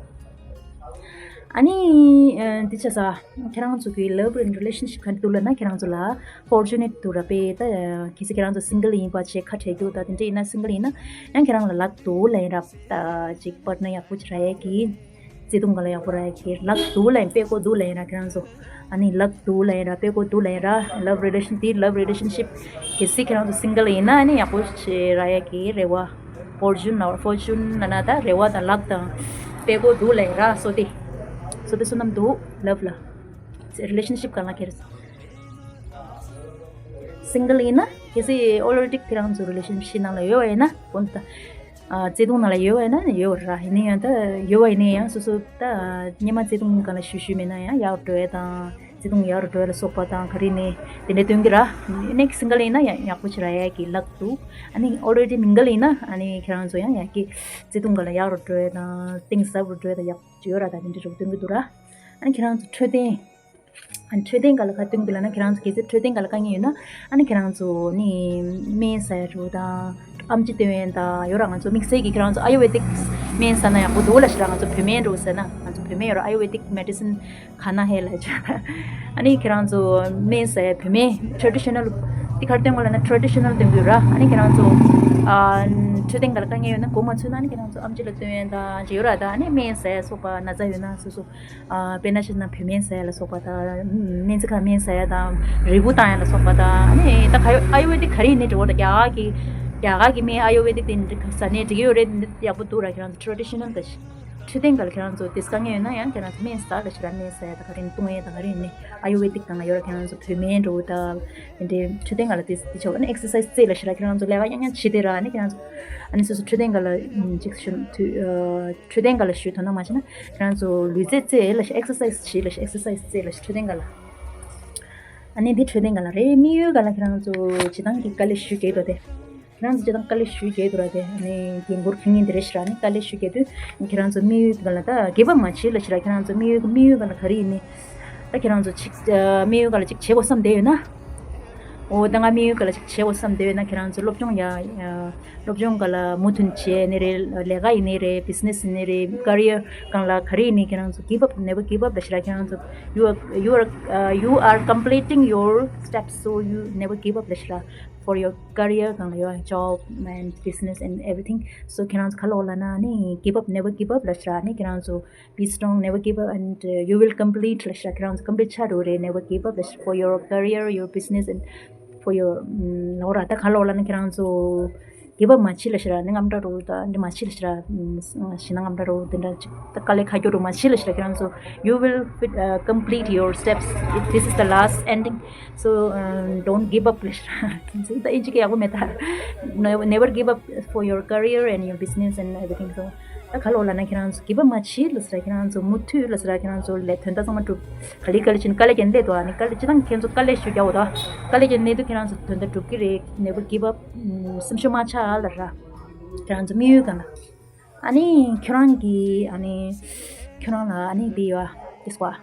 ཨ་ནི་ཨ་འདི་བྱས་ས་ཁྱེད་རང་ཚོ་གི་love and relationship ག་འདྲ་འདུག་ལབ་ན་ཁྱེད་རང་ཚོ་ལ་fortunate འདུག་ར། དཔེ་ད་གལ་སྲིད་ཁྱེད་རང་ཚོ་single ཡིན་པ་བྱས་ཁ་བྲལ་འདུག་ད་དེ་འདྲ་ཡིན་ན་single ཡིན་ན་ཡང་ཁྱེད་རང་ལ་ལག་འདུག་ལབ་ཡིན་ར། ད་ཅིག་partner ཡག་པོ་ཅིག་རག་ཡས་ཀྱི་བརྩེ་དུང་ག་ལ་ཡག་པོ་རག་ཡས་ཀྱི་ལག་འདུག་ལབ་ཡིན། དཔེ་ཀོ་འདུག་ལབ་ཡིན་ར། ཁྱེད་རང་ཚོ་ཨ་ནི་ལག་འདུག་ལབ་ཡིན་ར། དཔེ་ཀོ་འདུག་ལབ་ཡིན་ར། love relation འདི་love relationship གལ་སྲིད་ཁྱེད་རང་ཚོ་single ཡིན་ན་ཨ་ནི་ཡག་པོ་ཅིག་རག་ཡས་ཀྱི་རེ་བ། fortune ལ་fortune ལབ་ན་ད་རེ་བ་དང་ལག་དང་དཔེ་ཀོ་འདུག་ལབ་ཡིན་ར། བསོད་བདེ་བསོད་བདེ་བསོད་ནམས་འདུག love ལ་relationship ག་ལ་ཁྱེད་རང་single ཡིན་ན་གལ་སྲིད་already ཁྱེད་རང་ཚོ་relationship ནང་ལ་ཡོད་པ་ཡིན་ན་ཁོང་ད་ཨ་བརྩེ་དུང་ནང་ལ་ཡོད་པ་ཡིན་ན་ཡོད་ར། ཡིན་ན་ཡང་ད་ཡོད་པ་ཡིན་ན་ཡང་སོ་སོ་ད་སྔོན་མ་བརྩེ་དུང་སྒང་ལ་ཞུ་ཞུ་མེད་ན་ཡང་ཡག་འགྲོ་ཡས་དང་བརྩེ་དུང་ཡག་རུ་འགྲོ་ཡས་ལ་སོགས་པ་དང་ག་རེ་ནས་དེ་འདྲ་སྟོན་གྱི་ར། next single ཡིན་ན་ཡང་ཡག་པོ་ཅིག་རག་ཡས་ཀྱི་ལག་འདུག་ཨ་ནི་already mingle ཡིན་ན་ཨ་ནི་ཁྱེད་རང་ཚོ་ཡང་ཡག་གི་བརྩེ་དུང་སྒང་ལ་ཡག་རུ་འགྲོ་ཡས་དང་གཏིང་ཟབ་རུ་འགྲོ་ཡས་དང་ཡག་ཅིག་ཡོད་ར། ད་དེ་འདྲ་རུ་སྟོན་གྱི་འདུག་ར། ཨ་ནི་ཁྱེད་རང་ཚོ་འཕྲོད་བསྟེན། ཨ་ནི་འཕྲོད་བསྟེན་སྒང་ལ་ག་སྟོན་གྱི་ལབ་ན་ཁྱེད་རང་ཚོ་གལ་སྲིད་འཕྲོད་བསྟེན་སྒང་ལ་དཀའ་ངལ་ཡོད་ན་ཨ་ནི་ཁྱེད་རང་ཚོ་ནི་སྨན་ཟ་ཡ་འགྲོ་དང་ཨམ་ཆི་སྟོན་ཡ་དང་ཡོད་ར། ང་ཚོ་དམིགས་བསལ་གྱི་ཁྱེད་རང་ཚོ་Ayurvedic སྨན་ཟ་ན་ཡག་པོ་འདུག་ལབ་ཤི་ར། ང་ཚོ་བོད་སྨན་འགྲོ་ཟེར་ན་ང་ཚོ་བོད་སྨན་ཡོད་ར། Ayurvedic medicine ཁ་ན་ཧེ་ལ་ཅ། ཨ་ནི་ཁྱེད་རང་ཚོ་སྨན་ཟ་ཡ་བོད་སྨན་traditional དེ་ག་རེ་སྟོན་དགོས་ལབ་ན་traditional སྟོན་དགོས་ར། ཨ་ནི་ཁྱེད་རང་ཚོ་ཨ་འཕྲོད་བསྟེན་སྒང་ལ་དཀའ་ངལ་ཡོད་ན་མགོ་མ་ཚོས་ན་ཨ་ནི་ཁྱེད་རང་ཚོ་ཨམ་ཆི་ལ་སྟོན་ཡ་དང་ཅི་ཡོད་ར། ད་ཨ་ནི་སྨན་ཟ་ཡ་སོགས་པ་ན་ཚ་ཡོད་ན་སོ་སོ་ཨ་དཔེར་ན་བཤད་ན་བོད་སྨན་ཟ་ཡ་ལ་སོགས་པ་དང་སྨན་རྩི་ཁ་སྨན་ཟ་ཡ་དང་རིལ་བུ་བཏང་ཡ་ལ་སོགས་པ་དང་ཨ་ནི་ད་ག་ཡོད་ཨ་ཡུར་ཝེ་དིག་ག་རེ་ཡིན་ནའི་འགྲིག་གི་རེད། རྒྱ་གར་གྱི་རྒྱ་གར་གྱི་སྨན་ཨ་ཡུར་ཝེ་དིག་དེ་འདྲ་ཟ་ནའི་འགྲིག་གི་ཡོད་རེད། འདི་ཡག་པོ་འདུག་ར། ཁྱེད་རང་ཚོ་traditional ད་ཤི། འཕྲོད་བསྟེན་སྒང་ལ་ཁྱེད་རང་ཚོ་དེ་དཀའ་ངལ་ཡོད་ན་ཡང་ཁྱེད་རང་ཚོ་སྨན་ཟ་ལབ་ཤི་ར། སྨན་ཟ་ཡ་ད་ག་རེ་བཏུང་ཡ་ད་ག་རེ་ནི་ཨ་ཡུར་ཝེ་དིག་སྒང་ལ་ཡོད་ར། ཁྱེད་རང་ཚོ་བོད་སྨན་འགྲོ་ད་དེ་འདྲའི་འཕྲོད་བསྟེན་སྒང་ལ་དེ་དེ་ཆོག་ཨ་ནི་exercise རྩེ་ལབ་ཤི་ར། ཁྱེད་རང་ཚོ་ལས་ཀ་ཡང་ཡང་བྱེད་དེ་ར། ཨ་ནི་ཁྱེད་རང་ཚོ་ཨ་ནི་སོ་སོ་འཕྲོད་བསྟེན་སྒང་ལ་ཅིག་ཤུ་འཕྲོད་བསྟེན་སྒང་ལ་ཞུ་དོ་སྣང་མ་བྱེད་ན་ཁྱེད་རང་ཚོ་ལུས་རྩལ་རྩེ་ལབ་ཤི། exercise བྱེད་ལབ་ཤི། exercise རྩེ་ལབ་ཤི་འཕྲོད་བསྟེན་སྒང་ལ། ཨ་ནི་འདི་འཕྲོད་བསྟེན་སྒང་ལ་རེད། དམིགས་ཡུལ་སྒང་ལ་ཁྱེད་རང་ཚོ་སྤྱིར་བཏང་གི་དཀའ་ལས་ཞུ་གི་འདུག་དེ། ཁྱེད་རང་ཚོ་སྤྱིར་བཏང་དཀའ་ལས་ཞུ་གི་འདུག་ར། དེ་ཨ་ནི་རྒན་འཁོགས་ཁེ་ཉིན་དེ་རེད་ཤི་ར། ཨ་ནི་དཀའ་ལས་ཞུ་གི་འདུག་ཁྱེད་རང་ཚོ་དམིགས་ཡུལ་སྒང་ལ་ད་give up མ་བྱེད་ལབ་ཤི་ར། ཁྱེད་རང་ཚོ་དམིགས་ཡུལ་དམིགས་ཡུལ་སྒང་ལ་ག་རེ་ཡིན་ནི། ད་ཁྱེད་རང་ཚོ་ཅིག་ཨ་དམིགས་ཡུལ་སྒང་ལ་ཅིག་བྱེད་དགོས་བསམ་བསྡད་ཡོད་ན། འོ་ད་ང་དམིགས་ཡུལ་སྒང་ལ་ཅིག་བྱེད་དགོས་བསམ་བསྡད་ཡོད་ན་ཁྱེད་རང་ཚོ་སློབ་སྦྱོང་ཡ་ཡ་སློབ་སྦྱོང་སྒང་ལ་མུ་མཐུད་བྱས་ནི་རེད། ལས་ཀ་ཡིན་ནི་རེད། business ཡིན་ནི་རེད། career སྒང་ལ་ག་རེ་ཡིན་ནི་ཁྱེད་རང་ཚོ་give up never give up ལབ་ཤི་ར། ཁྱེད་རང་ཚོ you are you are uh, you are completing your steps, so you never give up ལབ་ཤི་ར། for your career སྒང་ལ་your job and business and everything. So ཁྱེད་རང་ཚོ་ག་ལབ་དགོས་ལབ་ན་ནི་give up never give up ལབ་ཤི་ར། ནི་ཁྱེད་རང་ཚོ be strong, never give up and uh, you will complete ལབ་ཤི་ར། ཁྱེད་རང་ཚོ་complete ཆགས་འགྲོ་གི་རེད། never give up ལབ་ཤི་ར། for your career, your business and for your ལབ་ར། ད་ག་ལབ་དགོས་ལབ་ན་ཁྱེད་རང་ཚོ་give up མ་བྱེད་ལབ་ཤི་ར། ནི་རྔམ་སྐྲག་འགྲོ་ད་འདི་མ་བྱེད་ལབ་ཤི་ར། ཤི་ན་རྔམ་སྐྲག་འགྲོ་དེ་འདྲ་ཅིག་ད་དཀའ་ལས་ཁག་རྒྱུ་འགྲོ་མ་བྱེད་ལབ་ཤི་ར། ཁྱེད་རང་ཚོ you will fit, uh, complete your steps. This is the last ending, so uh, don't give up ལབ་ཤི་ར། ད་ཨིན་ཇི་གི་ཡག་པོ་མེད་ད། never give up for your career and your business and everything. So ད་ག་ལབ་དགོས་ལབ་ན་ཁྱེད་རང་ཚོ་give up མ་བྱེད་ལབ་ཤི་ར། ཁྱེད་རང་ཚོ་མུ་མཐུད་ལབ་ཤི་ར། ཁྱེད་རང་ཚོ་ལས་དོན་དག་ཚང་མ་སྒྲུབ། ག་ལེ་ག་ལེ་བྱེད་ནི་དཀའ་ལས་བརྒྱབ་ནས་སླེབས་འདུག་ཨ་ནི་དཀའ་ལས་སྤྱིར་བཏང་ཁྱེད་ཚོ་དཀའ་ལས་ཞུ་རྒྱག་འོ་ད། དཀའ་ལས་བརྒྱབ་ནས་སླེབས་དུས་ཁྱེད་རང་ཚོ་དོན་དག་སྒྲུབ་ཀྱི་རེད། never give up སེམས་ཤུགས་མ་ཆག་ལབ་ཤི་ར། ཁྱེད་རང་ཚོ་དམིགས་ཡུལ་སྒང་ལ། ཨ་ནི་ཁྱོད་རང་གི་ཨ་ནི་ཁྱོད་རང་ལ་ཨ་ནི་འདི་ཡོད་ཨ། Guess what?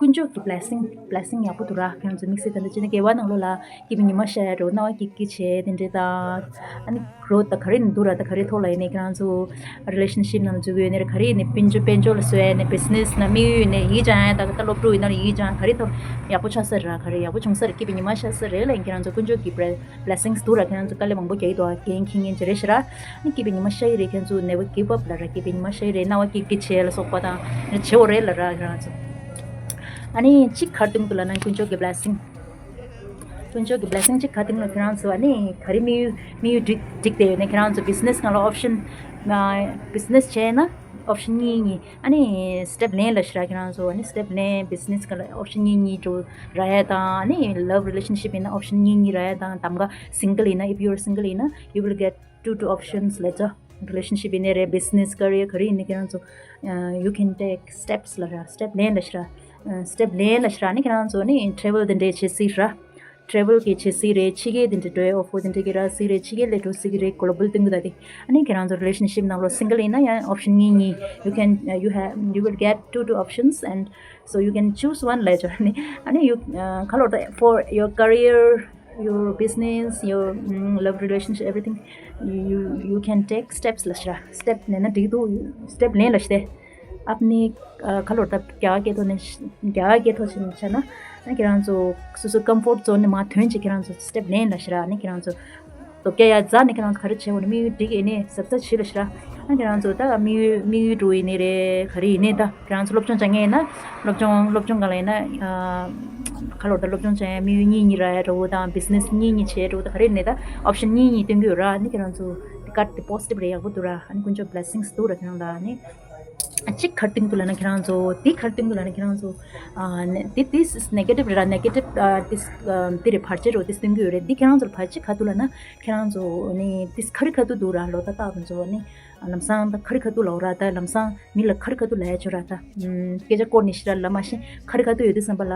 དཀོན་མཆོག་གི་blessing, blessing ཡག་པོ་འདུག་ར། ཁྱོད་ཚོ་དམིགས་བསལ་ད་ལྟ་བྱས་ན་དགེ་བ་ནང་ལོགས་ལ་སྐྱིད་པའི་ཉི་མ་ཤར་ཡ་འདྲ་བོ། སྣང་བ་སྐྱིད་སྐྱིད་བྱས་དེ་འདྲས་དང་། ཨ་ནི་growth ད་ག་རེ་ནས་འདུག་ར། ད་ག་རེ་ཐོག་ལ་ཡིན་ནའི་ཁྱེད་རང་ཚོ་relationship ནང་ལ་འཛུལ་གྱི་ཡོད་ནའི་རེད། ག་རེ་ཡིན་ནའི་དཔལ་འབྱོར་དཔལ་འབྱོར་ལ་བཟོ་ཡ་ནའི་business ན་དམིགས་ཡུལ་ཡིན་ནའི་ཡིད་ཆེས་ཡ་ད་ད་སློབ་ཕྲུག་ཡིན་ན་ལ་ཡིད་ཆེས་ཡ་ག་རེ་ཐོག་ཡག་པོ་ཆགས་ས་རེད་ར། ག་རེ་ཡག་པོ་བྱུང་ས་རེད། སྐྱིད་པའི་ཉི་མ་ཤར་ས་རེད་ལབ་ཡིན། ཁྱེད་རང་ཚོ་དཀོན་མཆོག་གི་blessings འདུག་ར། ཁྱེད་རང་ཚོ་དཀའ་ལས་མང་པོ་རྒྱག་གི་འདུག་ཨ། རྒན་ཁེ་ངན་ཅིག་རེད་ཤི་ར། ཨ་ནི་སྐྱིད་པའི་ཉི་མ་ཤར་གྱི་རེད། ཁྱེད་ཚོ་never give up ལབ་ར། སྐྱིད་པའི་ཉི་མ་ཤར་གྱི་རེད། སྣང་བ་སྐྱིད་སྐྱིད་བྱས་ལ་སོགས་པ་དང་ནི་བྱེད་འོ་རེད་ལབ་ར་ཁྱེད་རང་ཚོ། ཨ་ནི་གཅིག་ག་རེ་སྟོན་གྱི་འདུག་ལབ་ན་དཀོན་མཆོག་གི་blessing། དཀོན་མཆོག་གི་blessing གཅིག་ག་རེ་སྟོན་ལབ་ཁྱེད་རང་ཚོ་ཨ་ནི་ག་རེ་དམིགས་ཡུལ་དམིགས་ཡུལ་འགྲིག་འགྲིག་བསྡད་ཡོད་ནའི་ཁྱེད་རང་ཚོ་business སྒང་ལ་option ན་business བྱས་ན། option གཉིས་གཉིས། ཨ་ནི་step ལེན་ལ་ཤི་ར་ཁྱེད་རང་ཚོ། ཨ་ནི་step ལེན་business ག་ལ་option གཉིས་གཉིས་འགྲོ་ར་ཡ་དང་། ཨ་ནི་love relationship ཡིན་ན་option གཉིས་གཉིས་ར་ཡ་དང་། གདམ་ག་single ཡིན་ན། If you are single ཡིན་ན you will get two two options ལ་ཚོ། Relationship ཡིན་ནའི་རེད། Business, career ག་རེ་ཡིན་ནའི་ཁྱེད་རང་ཚོ། Uh, you can take steps ལ་ཤི་ར། Step ལེན་ལ་ཤི་ར། Step ལེན་ལ་ཤི་ར། Step ལེན་ལ་ཤི་ར། ཨ་ནི་ཁྱེད་རང་ཚོ་ནི་travel དེ་འདྲས་བྱེད་སྲིད་ར། Travel གི་བྱེད་སྲིད་རེད། ཕྱི་རྒྱལ་དེ་འདྲས་འགྲོ་ཡ། offer དེ་འདྲས་གི་རག་སྲིད་རེད། ཕྱི་རྒྱལ་ལ་འགྲོ་སྲིད་གི་རེད། Global སྟོན་གི་ད་དེ། ཨ་ནི་ཁྱེད་རང་ཚོ་relationship ནང་ལོགས་single ཡིན་ན་ཡང་option གཉིས་གཉིས། You can, uh, you have, you will get two two options, and so you can choose one ལ་ཅོ། ཨ་ནི་ཨ་ནི་you, uh, ག་ལོར་ད། For your career, your business, your, mm, love relationship, everything, you, you can take steps ལ་ཤི་ར། Step ལེན་ན་འགྲིག་འདུག Step ལེན་ལ་ཤི་དེ། ཨ་ནི་ག་ལོར་ད། རྒྱ་གར་སྐད་ཐོག་ནས་ཤི། རྒྱ་གར་སྐད་ཐོག་ཕྱིན་བྱས་ན། ཨ་ནི་ཁྱེད་རང་ཚོ་སོ་སོ་comfort zone ནས་མར་ཐོན་བྱས་ཁྱེད་རང་ཚོ་step ལེན་ལ་ཤི་ར། ཨ་ནི་ཁྱེད་རང་ཚོ་ལོ་བརྒྱ་ཡར་འཛེགས་ནས་ཁྱེད་རང་ཚོ་ག་རེ་བྱེད་འོ་ནི་དམིགས་ཡུལ་འགྲིག་ཡིན་ནའི་གཟབ་གཟབ་བྱེད་ལ་ཤི་ར། ཨ་ཁྱེད་རང་ཚོ་ད་དམིགས་ཡུལ་དམིགས་ཡུལ་འགྲོ་ཡིན་ནའི་རེད། ག་རེ་ཡིན་ནའི་ད་ཁྱེད་རང་ཚོ་སློབ་སྦྱོང་སྦྱང་མཁན་ཡིན་ན་སློབ་སྦྱོང་སློབ་སྦྱོང་ག་ལ་ཡིན་ན། ཨ་ག་ལོར་ད། སློབ་སྦྱོང་སྦྱང་ཡ་དམིགས་ཡུལ་གཉིས་གཉིས་ར་ཡ་འགྲོ་དང་། Business གཉིས་གཉིས་བྱེད་འགྲོ་དང་། ག་རེ་ཡིན་ནའི་ད་option གཉིས་གཉིས་སྟོན་གི་ཡོད་ར། ཨ་ནི་ཁྱེད་རང་ཚོ་དེ་card དེ་positive རེད། ཡག་པོ་འདུག་ར། ཨ་ནི་དཀོན་མཆོག་blessings འདུག་ར་ཁྱེད་རང་ལ། ཨ་ནི་གཅིག་ག་རེ་སྟོན་གི་འདུག་ལབ་ན་ཁྱེད་རང་ཚོ། དེ་ག་རེ་སྟོན་གི་འདུག་ལབ་ན་ཁྱེད་རང་ཚོ། ཨ་ནི་དེ་this is negative རེད་ར། Negative, ཨ་this, ཨ་དེ་རེད། བར་ཆད་རོ་དེ་སྟོན་གི་ཡོད་རེད། དེ་ཁྱེད་རང་ཚོར་བར་ཆད་ག་འདུག་ལབ་ན་ཁྱེད་རང་ཚོ་ནི་this ག་རེ་ག་འདུག་འདུག་ར། ལོ་ད་ལྟ་བུ་ཚོ་ནི་ལམ་སང་ད་ག་རེ་ག་འདུག་ལབ་ར། ད་ལམ་སང་མི་ལ་ག་རེ་ག་འདུག་ལབ་ཡ་ཆོ་ར། ད་ཨམ་སྐད་ཆ་སྐོར་ནས་ཤི་ར་ལབ་མ་ཤེས། ག་རེ་ག་འདུག་ཡོད་དུས་ཙམ་པ་ལ།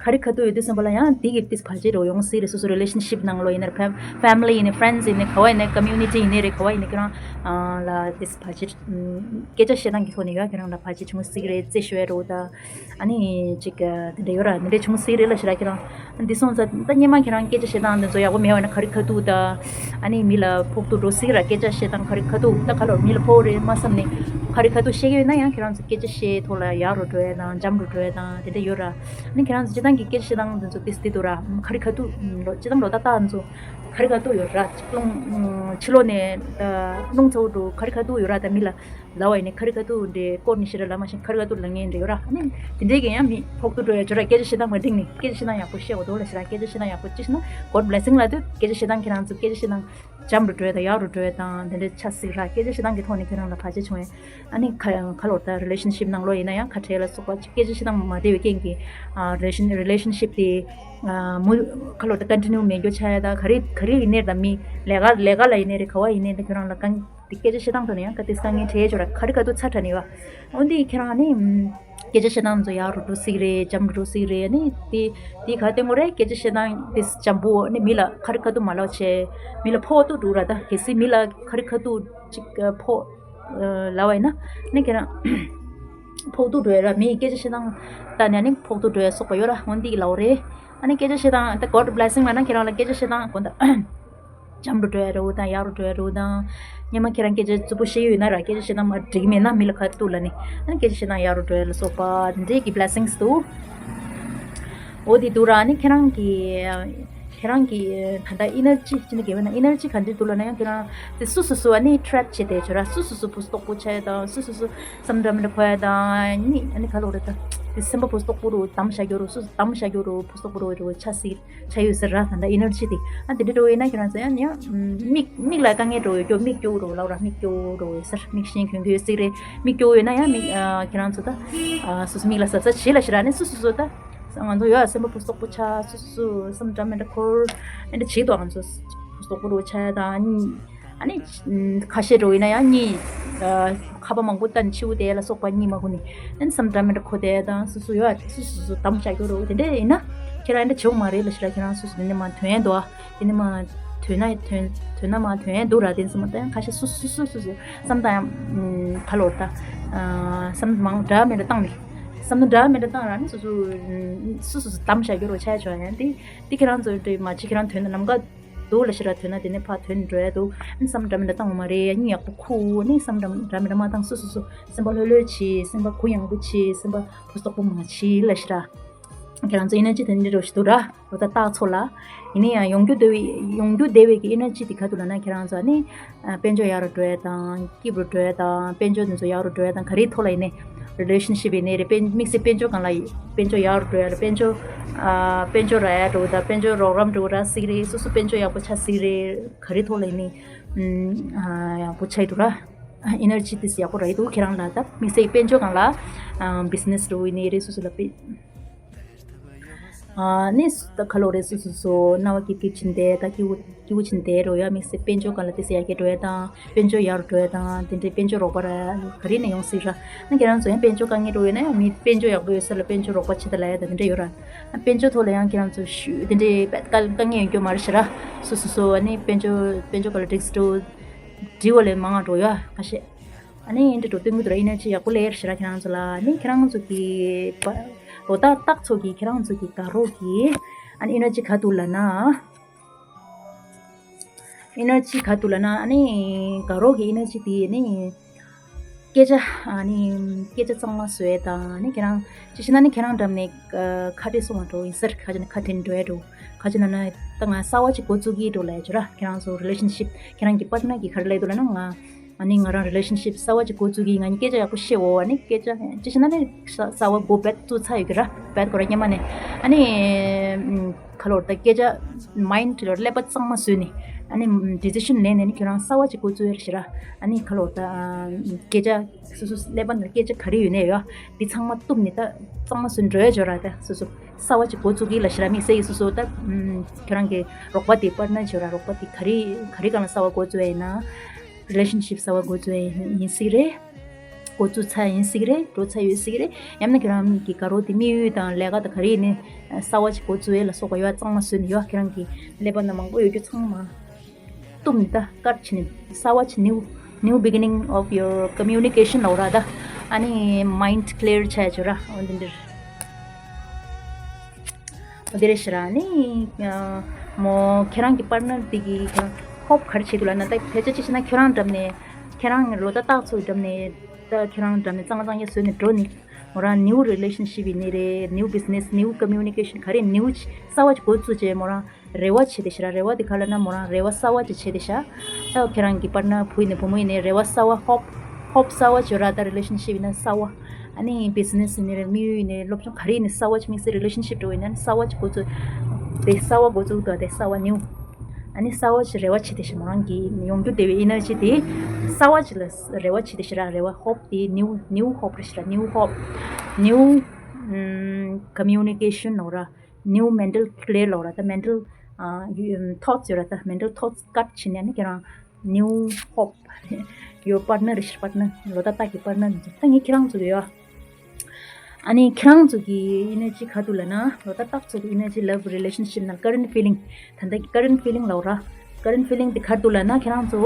ག་རེ་ག་འདུག་ཡོད་དུས་ཙམ་པ་ལ་ཡང་དེ་གི་དེ་བར་ཆད་རོ་ཡོང་སྲིད་རེད། སོ་སོ་relationship ནང་ལོགས་ཡིན་ན་རེད། ཕེམ་family ཡིན་ནའི་friends ཡིན་ནའི་ག་བ་ཡིན་ནའི་community ཡིན་ནའི་རེད། ག་བ་ཡིན་ནའི་ཁྱེད་རང་ལ་དེ་བར་ཆད། སྐད་ཆ་བཤད་སྟངས་ཀྱི་ཐོག་ནས་ཡོད་ཁྱེད་རང་ལ་བར་ཆད་བྱུང་སྲིད་རེད། རྩེ་ཤོད་རོ་ད། ཨ་ནི་ཅིག་དེ་འདྲ་ཡོད་ར། དེ་འདྲ་བྱུང་སྲིད་རེད་ལབ་ཤི་ར་ཁྱེད་རང་། འདི་སོང་ཙང་ད་སྔོན་མ་ཁྱེད་རང་སྐད་ཆ་བཤད་སྟངས་འདི་ཚོ་ཡག་པོ་མེད་པ་ན་ག་རེ་ག་འདུག་ད། ཨ་ནི་མི་ལ་ཕོག་ཐུག་འགྲོ་སྲིད་ར། སྐད་ཆ་བཤད་སྟངས་ག་རེ་ག་འདུག་ད་ག་ལོར་མི་ལ་ཕོག་རེད་མ་བསམ་ནས་ག་རེ་ག་འདུག་བཤད་ཀྱི་ཡོད་ན་ཡང་ཁྱེད་རང་ཚོ་སྐད་ཆ་བཤད་ཐོག་ལ་ཡག་རུ་འགྲོ་ཡ་དང་འཇམ་རུ་འགྲོ་ཡ་དང་དེ་འདྲ་ཡོད་ར། ཨ་ནི་ཁྱེད་རང་ཚོ་སྤྱིར་བཏང་གི་སྐད་ཆ་བཤད་སྟངས་འདི་ཚོ་ཏིས་ཏི་འདུག་ར། ག་རེ་ག་འདུག་ལོ་སྤྱིར་བཏང་ལོ་ད་ལྟ་ཚོ་ག་རེ་ག་འདུག་ཡོད་ར། རླུང་ཕྱི་ལོགས་ནས་རླུང་ཚ་བོ་འགྲོ་ག་རེ་ག་འདུག་ཡོད་ར། ད་མི་ལ་ལབ་པ་ཡིན་ནའི་ག་རེ་ག་འདུག་འདྲེ་སྐོར་ནས་ཤི་ར་ལབ་མ་ཤེས། ག་རེ་ག་འདུག་ལབ་མཁན་འདྲེ་ཡོད་ར། ཨ་ནི་དེ་འདྲས་ཀྱི་ཡང་མི་ཕོག་ཐུག་འགྲོ་ཡ་ཅོ་ར། སྐད་ཆ་བཤད་སྟངས་མ་འགྲིག་ནས་སྐད་ཆ་བཤད་སྟངས་ཡག་པོ་བཤད་འོ་དོ་ལ་ཤི་ར། སྐད་ཆ་བཤད་སྟངས་ཡག་པོ་ཅི་ཤི་ན་God blessing ལབ་དུས་སྐད་ཆ་བཤད་སྟངས་ཁྱེད་རང་ཚོ་སྐད་ཆ་བཤད་སྟངས་འཇམ་རུ་འགྲོ་ཡ་དང་ཡག་རུ་འགྲོ་ཡ་དང་དེ་འདྲས་ཆགས་སྲིད་ར། སྐད་ཆ་བཤད་སྟངས་ཀྱི་ཐོག་ནས་ཁྱེད་རང་ལ་བར་ཆད་བྱུང་བས། ཨ་ནི་ཁ་ཁ་ལོར་ད་relationship ནང་ལོགས་ཡིན་ན་ཡང་ཁ་བྲལ་ལ་སོགས་པ་སྐད་ཆ་བཤད་སྟངས་མ་བདེ་བའི་རྐྱེན་གྱིས་ཨ་relation relationship དེ་ཨ་མུ་ཁ་ལོར་ད་continue མེད་རྒྱུ་ཆགས་ཡ་ད་ག་རེ་ག་རེ་ཡིན་ནའི་ད་མི་ལས་ཀ་ལས་ཀ་ལ་ཡིན་ནའི་རེད། ག་བ་ཡིན་ནའི་ད་ཁྱོད་རང་ལ་གང་དེ་སྐད་ཆ་བཤད་སྟངས་ཐོག་ནས་ཡང་ག་དེ་དཀའ་ངལ་འཕྲད་ཆོག་ར། ག་རེ་ག་དུས་ཚ་དྲགས་ནས་བ། འོན་ཏེ་ཁྱེད་རང་ནི་སྐད་ཆ་བཤད་སྟངས་ཚོ་ཡག་རུ་འགྲོ་སྲིད་རེད། འཇམ་རུ་འགྲོ་སྲིད་རེད། ནི་དེ་དེ་ག་དེ་ངོ་རེད། སྐད་ཆ་བཤད་སྟངས་དེ་འཇམ་པོ་ནི་མི་ལ་ག་རེ་ག་དུས་མ་ལབ་བྱས་མི་ལ་ཕོག་ཏུ་འགྲོ་ར། ད་གལ་སྲིད་མི་ལ་ག་རེ་ག་དུས་ཅིག་ཕོག་ལབ་པ་ཡིན་ན་ནི་ཁྱེད་རང་ཕོག་ཏུ་འགྲོ་ཡ་ར། མི་སྐད་ཆ་བཤད་སྟངས་ལྟ་ནས་ནི་ཕོག་ཏུ་འགྲོ་ཡ་སོགས་པ་ཡོད་ར། འོན་ཏེ་ལབ་རེད། ཨ་ནི་སྐད་ཆ་བཤད་སྟངས་ད་God blessing ལབ་ན་ཁྱེད་རང་ལ་སྐད་ཆ་བཤད་སྟངས་གོ་ད། འཇམ་རུ་འགྲོ་ཡ་རུ་དང་ཡག་རུ་འགྲོ་ཡ་རུ་དང་། སྔོན་མ་ཁྱེད་རང་སྐད་ཆ་རྩུབ་པོ་བཤད་ཡོད་ན་ར། སྐད་ཆ་བཤད་སྟངས་མ་འགྲིག་མེད་ན་མི་ལ་ཁ་ཐུག་ལ་ནི་ཨ་ནི་སྐད་ཆ་བཤད་སྟངས་ཡག་རུ་འགྲོ་ཡ་ལ་སོགས་པ་འདི་འདྲས་ཀྱི་blessings འདུག་འོ་དེ་འདུག་ར། ཨ་ནི་ཁྱེད་རང་གི་ཁྱེད་རང་གི་ད་ལྟ་energy ཅི་ནི་དགེ་བ་ན་energy ག་འདྲས་འདུག་ལ་ན་ཡང་ཁྱེད་རང་དེ་སུ་སུ་སུ་ཨ་ནི་trap བྱེད་དེ་ཆོ་ར། སུ་སུ་སུ་བུ་སྟོག་པོ་ཆགས་ཡ་དང་སུ་སུ་སུ་བསམ་འགྲམ་འདྲ་འཁོར་ཡ་དང་ནི་ཨ་ནི་ག་ལོག་རེད་ད་དེ་སེམས་པ་བུ་སྟོག་པོ་རུ་དམ་བཞག་རྒྱུ་རུ་སུ་སུ་དམ་བཞག་རྒྱུ་རུ་བུ་སྟོག་པོ་རུ་རུ་ཆགས་སྲིད། ཆ་ཡོད་ཟེར་ར། ད་ལྟ་energy དེ་ཨ་དེ་འདྲ་འགྲོ་ཡོད་ན་ཁྱེད་རང་ཚོ་ཡང་ཡང་མིག་མིག་ལ་དཀའ་ངལ་འགྲོ་ཡོད་སྐྱོ་མིག་སྐྱོ་རོ་ལབ་ར། མིག་སྐྱོ་རོ་ཟེར་མིག་ཤེན་གྱོན་གྱི་ཡོད་སྲིད་རེད། མིག་སྐྱོ་ཡོད་ན་ཡང་མིག་ཨ་ཁྱེད་རང་ཚོ་ད་ཨ་སོ་སོ་མིག་ལ་གཟབ་གཟབ་བྱེད་ལ་ཤི་ར། ནི་སོ་སོ་སོ་ད་ང་ཚོ་ཡོད་སེམས་པ་བུ་སོག་པོ་ཆགས་སོ་སོ་སོ་སེམས་འདྲ་མི་འདྲ་འཁོར་ཨེ་འདྲ་བྱེད་དོ། ང་ཚོ་བུ་སོག་པོ་རོ་ཆགས་དང་ཨ་ནི་ཁ་ཤས་འགྲོ་ཡིན་ན་ཡང་གཉིད་ཁ་པ་མང་པོ་བཏང་འཆིའུ་དེ་ལ་སོགས་པ་གཉིད་མ་ཁུག་ནི་ཨ་ནི་སེམས་འདྲ་མི་འདྲ་འཁོར་དེ་དང་སོ་སོ་ཡོད་སོ་སོ་སོ་སོ་དམ་བཞག་རྒྱུ་རོ་དེ་འདྲ་ཡིན་ན་ཁྱེད་རང་ཨེ་འདྲ་བྱེད་དགོས་མ་རེད་ལ་ཤི་ར། ཁྱེད་རང་སོ་སོ་དེ་ནས་མ་དོན་དོ། དེ་ནས་མ་དོན་ན་དོན་དོན་ན་མ་དོན་ཡས་འདུག་ར། དེ་ཚོ་མ་ད་ཡང་ཁ་ཤས་སུ་སུ་སུ་སུ་སུ་བསམ་ད་ཡང་ཁ་ལོར་ད་བསམ་མང་འདྲ་མི་འདྲ་བཏང་ནས་བསམ་བློ་འདྲ་མི་འདྲ་བཏང་ར་ནི་སུ་སུ་སུ་སུ་སུ་དམ་བཞག་རྒྱུ་རོ་ཆ་ཆོག་ཡང་དེ་དེ་ཁྱེད་རང་ཚོ་དེ་མ་ཅི་ཁྱེད་རང་དོན་ན་ནམ་མཁའ་འདུག་ལ་ཤི་ར། དོན་ན་དེ་ནས་ཕ་དོན་འགྲོ་ཡ་འདུག་ནི་བསམ་འདྲ་མི་འདྲ་བཏང་བ་མ་རེད། ཡ་གཉིད་ཡག་པོ་ཁུག་ནི་བསམ་འདྲ་འདྲ་མི་འདྲ་མ་བཏང་སུ་སུ་སུ་སེམས་པ་ལྷོད་ལྷོད་བྱེད། སེམས་པ་གུ་ཡངས་པོ་བྱེད། སེམས་པ་བུ་སོག་པོ་མ་བྱེད་ལ་ཤི་ར། ཁྱེད་རང་ཚོ་ཨེ་ནར་ཇི་དེ་འདྲ་རོ་ཞིག་འདུག་ར། ལོ་ད་སྟག་ཚོ་ལ། ཡིན་ན་ཡང་ཡོང་རྒྱུ་བདེ་བའི་ཡོང་རྒྱུ་བདེ་བའི་གི་ཨེ་ནར་ཇི་དེ་ག་འདུག་ལབ་ན་ཁྱེད་རང་ཚོ་ནི། ཨ་དཔལ་འབྱོར་ཡག་རུ་འགྲོ་ཡ་དང་སྐྱིད་རུ་འགྲོ་ཡ་དང་དཔལ་འབྱོར་དེ་ཚོ་ཡག་རུ་འགྲོ་ཡ་དང་ག་རེའི་ཐོག་ལ་ཡིན་ནའི། relationship ཡིན་ནའི་རེད། དཔལ་དམིགས་བསལ་དཔལ་འབྱོར་སྒང་ལ་ཡིན། དཔལ་འབྱོར་ཡག་རུ་འགྲོ་ཡ་ལ་དཔལ་འབྱོར། ཨ་དཔལ་འབྱོར་རག་ཡ་འགྲོ་དང་དཔལ་འབྱོར་རོགས་རམ་འགྲོ་རག་སྲིད་རེད། སོ་སོ་དཔལ་འབྱོར་ཡག་པོ་ཆགས་སྲིད་རེད། ག་རེའི་ཐོག་ལ་ཡིན་ནའི། ཨ་ཡག་པོ་ཆགས་འདུག་ར། ཨེ་ནར་ཇི་དེ་ཡག་པོ་རག་གི་འདུག་ཁྱེད་རང་ལ། ད་དམིགས་བསལ་གྱི་དཔལ་འབྱོར་སྒང་ལ་ཨ་བི་ཛི་ནེ་སི་འགྲོ་ཡིན་ནའི་རེད། སོ་སོ་ལ་དཔེ་ཨ་ནི་ད་ཁ་ལོ་རེད། སོ་སོ་སོ་སྣང་བ་སྐྱིད་སྐྱིད་བྱས་ནས་བསྡད། ད་སྐྱིད་པོ་སྐྱིད་པོ་བྱས་ནས་བསྡད་རོགས་ཡ། དམིགས་བསལ་དཔལ་འབྱོར་སྒང་ལ་དེ་ཡག་གི་འགྲོ་ཡ་དང་། དཔལ་འབྱོར་ཡག་རུ་འགྲོ་ཡ་དང་། དེ་འདྲའི་དཔལ་འབྱོར་རོགས་པ་ར་ག་རེ་ནས་ཡོང་སྲིད་ར། ན་ཁྱེད་རང་ཚོ་ཡང་དཔལ་འབྱོར་དཀའ་ངལ་འགྲོ་ཡོད་ན་ཡང་། མི་དཔལ་འབྱོར་ཡག་པོ་ཡོད་ས་ལ་དཔལ་འབྱོར་རོགས་པ་བྱེད་དང་ལབ་ཡ་ད་དེ་འདྲ་ཡོད་ར། ཨ་དཔལ་འབྱོར་ཐོག་ལ་ཡང་ཁྱེད་རང་ཚོ་ཞུ་དེ་འདྲའི་དཀའ་དཀའ་ངལ་ཡོང་རྒྱུ་མ་རེད་ཤག་ར། སོ་སོ་སོ་ཨ་ནི་དཔལ་འབྱོར་དཔལ་འབྱོར་སྒང་ལ་འགྲིག་སུ་འགྲོ་འགྲིག་པ་ལས་མང་བ་འགྲོ་ཡ་ཁ་ཤས། ཨ་ནི་འདི་འགྲོ་སྟོན་གྱི་འདུག་ར། ཨེ་ནར་ཇི་ཡག་པོ་སླེབས་ཤག་ར་ཁྱེད་རང་ཚོ་ལ། ཨ་ནི་ཁྱེད་རང་ཚོ་གི་པ་ལོ་ཏག་ཏག་ཚོ་གི་ཁྱེད་རང་ཚོ་གི་དགའ་རོགས་ཀྱི་ཨ་ནི་ཨེ་ནར་ཇི་ག་འདུག་ལབ་ན། ཨེ་ནར་ཇི་ག་འདུག་ལབ་ན། ཨ་ནི་དགའ་རོགས་ཀྱི་ཨེ་ནར་ཇི་དེ་ནི་སྐད་ཆ་ཨ་ནི་སྐད་ཆ་གཙང་མ་བཟོ་ཡས་དང་། ཨ་ནི་ཁྱེད་རང་ཅི་ཞིག་ན་ནི་ཁྱེད་རང་འགྲམ་ནས་ཨ་ཁ་བྲལ་སོང་བ་འགྲོ་ཡིན་ཟེར། ཁ་ཅིག་ན་ཁ་བྲལ་འགྲོ་ཡ་འགྲོ། ཁ་ཅིག་ན་ན་ད་ང་གསར་བ་ཅིག་འགོ་བཙུགས་ཀྱི་འགྲོ་ལབ་ཡ་ཅིག་ར། ཁྱེད་རང་ཚོ་རི་ལེ་ཤན་ཤིབ་ཁྱེད་རང་གི་པར་ཊ་ནར་གྱིས་ག་རེ་ལབ་འདུག་ལབ་ན། ང་ཨ་ནི་ང་རང་རི་ལེ་ཤན་ཤིབ་གསར་བ་ཅིག་འགོ་བཙུགས་ཀྱི། ང་གཉིས་སྐད་ཆ་ཡག་པོ་བཤད་འོ། ཨ་ནི་སྐད་ཆ་ཅི་ཞིག་ན་ནི་གསར་བ་འགོ་བེད་བཙུགས་ཚར་ཡོད་ཀྱི་ར། བེད་ཁོ་ར་སྔོན་མ་ནས་ཨ་ནི། ཁ་ལོར་ད་སྐད་ཆ་མའིན་ཌི་ལ་ཀླད་པ་གཙང་མ་བཟོས་ནས་ཨ་ནི་ཌི་སི་ཤན་ལེན་ནས་ནི་ཁྱོད་རང་གསར་བ་ཅིག་འགོ་བཙུགས་ཡ་ཞིག་ར། ཨ་ནི་ཁ་ལོར་ད་སྐད་ཆ་སོ་སོ་ཀླད་པ་ནང་སྐད་ཆ་ག་རེ་ཡོད་ནའི་ཡོད་འདི་ཚང་མ་གཏུབ་ནས་ད་གཙང་མ་བཟོས་ནས་འགྲོ་ཡ་ཅིག་ཡོད་ར། ད་སོ་སོ་གསར་བ་ཅིག་འགོ་བཙུགས་ཀྱི་ལབ་ཞིག་ར། དམིགས་བསལ་གྱི་སོ་སོ་ད་ཁྱོད་རང་གི་རོགས་པ་དེ་པར་ཊ་ནར་ཅིག་ཡོད་ར། རོགས་པ་དེ་ག་རེ་ག་རེ་སྒང་ལ་གསར་བ་འགོ་བཙུགས་ཡ་ཡིན་ན། རི་ལེ་ཤན་ཤིབ་གསར་བ་འགོ་བཙུགས་ཡ་ཡིན་སྲིད་རེད། འགོ་བཙུགས་ཚར་ཡིན་སྲིད་རེད། འགྲོ་ཚར་ཡོད་སྲིད་རེད། ཡང་ན་ཁྱེད་རང་གི་དགའ་རོགས་དེ་དམིགས་ཡུལ་དང་ལས་ཀ་དང་ག་རེ་ཡིན་ནའི་གསར་བ་ཅིག་འགོ་བཙུགས་ཡས་ལ་སོགས་པ་ཡོད་གཙང་མ་བཟོས་ནས་ཡོད། ཁྱེད་རང་གི་ཀླད་པ་ནང་མང་པོ་ཡོད་རྒྱུ་ཚང་མ་གཏུབ་ནས་ད་ཀཊ་བྱས་ནས་གསར་བ་ཅིག new new beginning of your communication ལབ་ར། ད་ཨ་ནི་མའིན་ཌི་ཀླེར་ཆགས་ཡ་ཅིག་ཡོད་ར། འོ་འདི་འདིར། འོ་དེ་རེད་ཤག་ར། ནི་ཨ་མོ་ཁྱེད་རང་གི་པར་ཊ་ནར་དེ་གིས་ཁྱེད་རང་ཧོབ་ག་རེ་བྱེད་འདུག་ལབ་ན། ད་ཕལ་ཆེར་ཅི་ཞིག་ན་ཁྱོད་རང་འགྲམ་ནས་ཁྱེད་རང་ལོ་ཏག་ཏག་ཚོའི་འགྲམ་ནས་ད་ཁྱེད་རང་འགྲམ་ནས་གཙང་མ་གཙང་རྐྱང་བཟོས་ནས་འགྲོ་ནི། མོ་རང་ནིའུ་རི་ལེ་ཤན་ཤིབ་ཡིན་ནི་རེད། ནིའུ་བི་ཛི་ནེ་སི་ནིའུ་ཀོ་མིའུ་ནི་ཀེ་ཤན་ག་རེ་ནིའུ་གསར་བ་ཅིག་འགོ་བཙུགས་བྱས་མོ་རང་རེ་བ་བྱེད་དེ་ཤག་ར། རེ་བ་དེ་ག་ལབ་ན་མོ་རང་རེ་བ་གསར་བ་ཅིག་བྱེད་དེ་ཤག་ད་ཁྱེད་རང་གི་པར་ཊ་ནར་བུ་ཡིན་ནའི་བུ་མོ་ཡིན་ནའི་རེ་བ་གསར་བ་ཧོབ་ཧོབ་གསར་བ་ཅིག་ཡོད་ར། ད་རི་ལེ་ཤན་ཤིབ་ཡིན་ན་གསར་བ། ཨ་ནི་བི་ཛི་ནེ་སི་ཡིན་ནའི་རེད། དམིགས་ཡུལ་ཡིན་ནའི་སློབ་སྦྱོང་ག་རེ་ཡིན་ནའི་གསར་བ་ཅིག་དམིགས་བསལ་རི་ལེ་ཤན་ཤིབ་འགྲོ་བ་ཡིན་ན་ནི་གསར་བ་ཅིག་འགོ་བཙུགས། དེ་གསར་བ་འགོ་བཙུགས་དང་དེ་གསར་བ་ནིའུ། ཨ་ནི་གསར་བ་ཅིག་རེ་བ་བྱེད་དེ་ཤག་མོ་རང་གི་ཡོང་རྒྱུ་དེ་བའི་ཨེ་ནར་ཇི་དེ་གསར་བ་ཅིག་ལ་རེ་བ་བྱེད་དེ་ཤག་ར། རེ་བ་ཧོབ་དེ་ནིའུ་ནིའུ་ཧོབ་རེད་ཤག་ར། ནིའུ་ཧོབ་ནིའུ་ཨམ་ཀོ་མིའུ་ནི་ཀེ་ཤན་ལབ་ར། ནིའུ་མེན་ཊལ་ཀླེར་ལབ་ར། ད་མེན་ཊལ་ཨ་ཡུ་ཨམ་ཐོཊ་སི་ཡོད་ར། ད་མེན་ཊལ་ཐོཊ་སི་ཀཊ་བྱས་ནས་ཨ་ནི་ཁྱེད་རང་new hope your partner རེད་ཤག་པར་ཊ་ནར་ལོ་ཏག་ཏག་གི་པར་ཊ་ནར་ད་ངས་ཁྱེད་རང་ཚོ་ཡོད། ཨ་ནི་ཁྱེད་རང་ཚོ་གི་ཨེ་ནར་ཇི་ག་འདུག་ལབ་ན། ལོ་ཏག་ཏག་ཚོ་གི་ཨེ་ནར་ཇི་ལབ་རི་ལེ་ཤན་ཤིབ་ནང་ཀ་རེན་ཊི་ཕི་ལིང་། ད་ལྟ་གི་ཀ་རེན་ཊི་ཕི་ལིང་ལབ་ར། ཀ་རེན་ཊི་ཕི་ལིང་དེ་ག་འདུག་ལབ་ན་ཁྱེད་རང་ཚོ་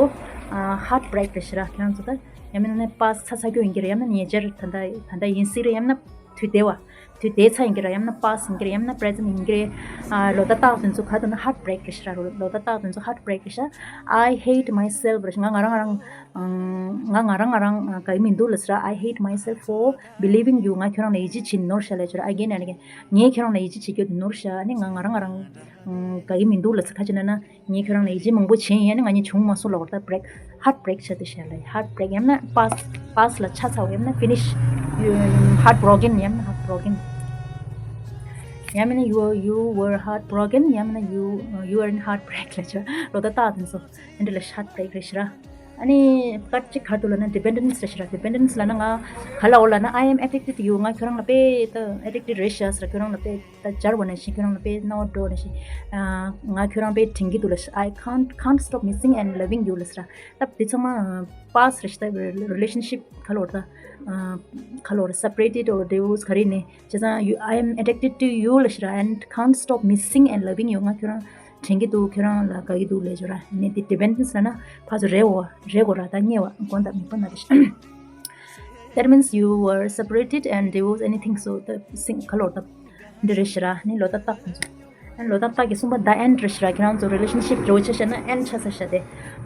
ཧརཊ་བྷི་རེག་རེད་ཤག་ར། ཁྱེད་རང་ཚོ་ད་ཡང་མིན་ན་པཱ་སི་ཊི་ཚར་ཚར་རྒྱུ་ཡིན་གྱི་རེད། ཡང་ན་ཉེ་ཆར་ད་ལྟ་ད་ལྟ་ཡིན་སྲིད་རེད། ཡང་ན་དུས་འདས་པ། དུས་འདས་ཚར་ཡིན་གྱི་རེད། ཡང་ན་པཱ་སི་ཊི་ཡིན་གྱི་རེད། ཡང་ན་པི་རེ་ཛེན་ཊི་ཡིན་གྱི་རེད། ཨ་ལོ་ཏག་ཏག་དེ་ཚོ་ག་འདུག་ན་ཧརཊ་བྷི་རེག་རེད་ཤག་ར། ལོ་ཏག་ཏག་དེ་ཚོ་ཧརཊ་བྷི་རེག་རེད་ཤག I hate myself རེད་ཤག་ང་ང་རང་ང་རང་ང་ང་རང་ང་རང་ང་དགའ་གི་མི་འདུག་ལབ་ཤག་ར། I hate myself for believing you ང་ཁྱོད་རང་ལ་ཡིད་ཆེས་བྱེད་ནོར་ཤག་ལབ་ཤག་ར། Again and again ངས་ཁྱོད་རང་ལ་ཡིད་ཆེས་བྱེད་རྒྱུ་དེ་ནོར་ཤག་ཨ་ནི་ང་ང་རང་ང་རང་དགའ་གི་མི་འདུག་ལབ་ཤག་ཁ་ཅིག་ན་ན། ངས་ཁྱོད་རང་ལ་ཡིད་ཆེས་མང་པོ་བྱས་ཡིན། ཡང་ན་ང་གཉིས་བྱུང་མ་སོང་ལབ་པ་རེད། ད་བྷི་རེག་ཧརཊ་བྷི་རེག་བྱས་ཏེ་བཤད་ལ་ཧརཊ་བྷི་རེག་ཡང་ན་པཱ་སི་ཊི་པཱ་སི་ཊི་ལ་ཆ་ཚ་བ། ཡང་ན་ཕི་ནིཤ་ཡང་ན་ཧརཊ་བྷི་རོ་ཀེན་ཡང་ན་ཧརཊ་བྷི་རོ་ཀེན། ཡང་མིན་ན་you you were heartbroken ཡང་མིན་ན་you you were in heartbreak ལབ་ཤག་ལོ་ཏག་ཏག་དེ་ཚོ་ཨེ་འདྲ་ལ་ཧརཊ་བྷི་རེག་རེད་ཤག་ར། ཨ་ནི་ཀཊ་ཅིག་ག་འདུག་ལབ་ན་ཌི་པེན་ཌེན་སི་རེད་ཤག་ར། ཌི་པེན་ཌེན་སི་ལབ་ན་ང་ག་ལབ་འོ་ལབ་ན་I am addicted to you ང་ཁྱོད་རང་ལ་དཔེ་ད་ཨེ་ཌིག་ཊེཌ་རེད་ཤག་ཟེར། ཁྱོད་རང་ལ་དཔེ་ད་སྦྱར་བ་ནང་བཞིན་ཁྱོད་རང་ལ་དཔེ་སྣང་བ་འགྲོ་ནང་བཞིན། ཨ་ང་ཁྱོད་རང་དཔེ་དྲན་གྱི་འདུག་ལབ་ཤག I can't can't stop missing and loving you ལབ་ཤག་ར། ད་དེ་ཚང་མ་པཱ་སི་ཊི་རེད་ཤག་ད་རི་ལེ་ཤན་ཤིབ་ག་ལབ་འོ་ད། ཨ་ག་ལབ་འོ་ད། སེ་པ་རེ་ཊེཌ་ཨོར་ཌི་ཝོར་སི་ག་རེ་ནས་བྱས་ཙང་you I am addicted to you ལབ་ཤག་ར། And can't stop missing and loving you ང་ཁྱོད་རང་དྲན་གྱི་འདུག་ཁྱོད་རང་ལ་དགའ་གི་འདུག་ལབ་ཤག་ར། ནས་དེ་ཌི་པེན་ཌེན་སི་ལབ་ན་ཕར་ཚུར་རེད་འོ་རེད་གོ་ར། ད་ཉེ་བ་མགོ་དང་མིག་པ་ན་རེད་ཤག That means you were separated and divorced anything so the thing ག་ལབ་འོ་ད། འདི་རེད་ཤག་ར། ནི་ལོ་ཏག་ཏག་དེ་ཚོ། ཨ་ལོ་ཏག་ཏག་གི་གསུམ་པ་ད་ཨེན་ཌི་རེད་ཤག་ར། ཁྱེད་རང་ཚོ་རི་ལེ་ཤན་ཤིབ་འདྲ་བོ་ཆ་བཞག་ན་ཨེན་ཌི་ཆགས་ས་ཤག་དེ།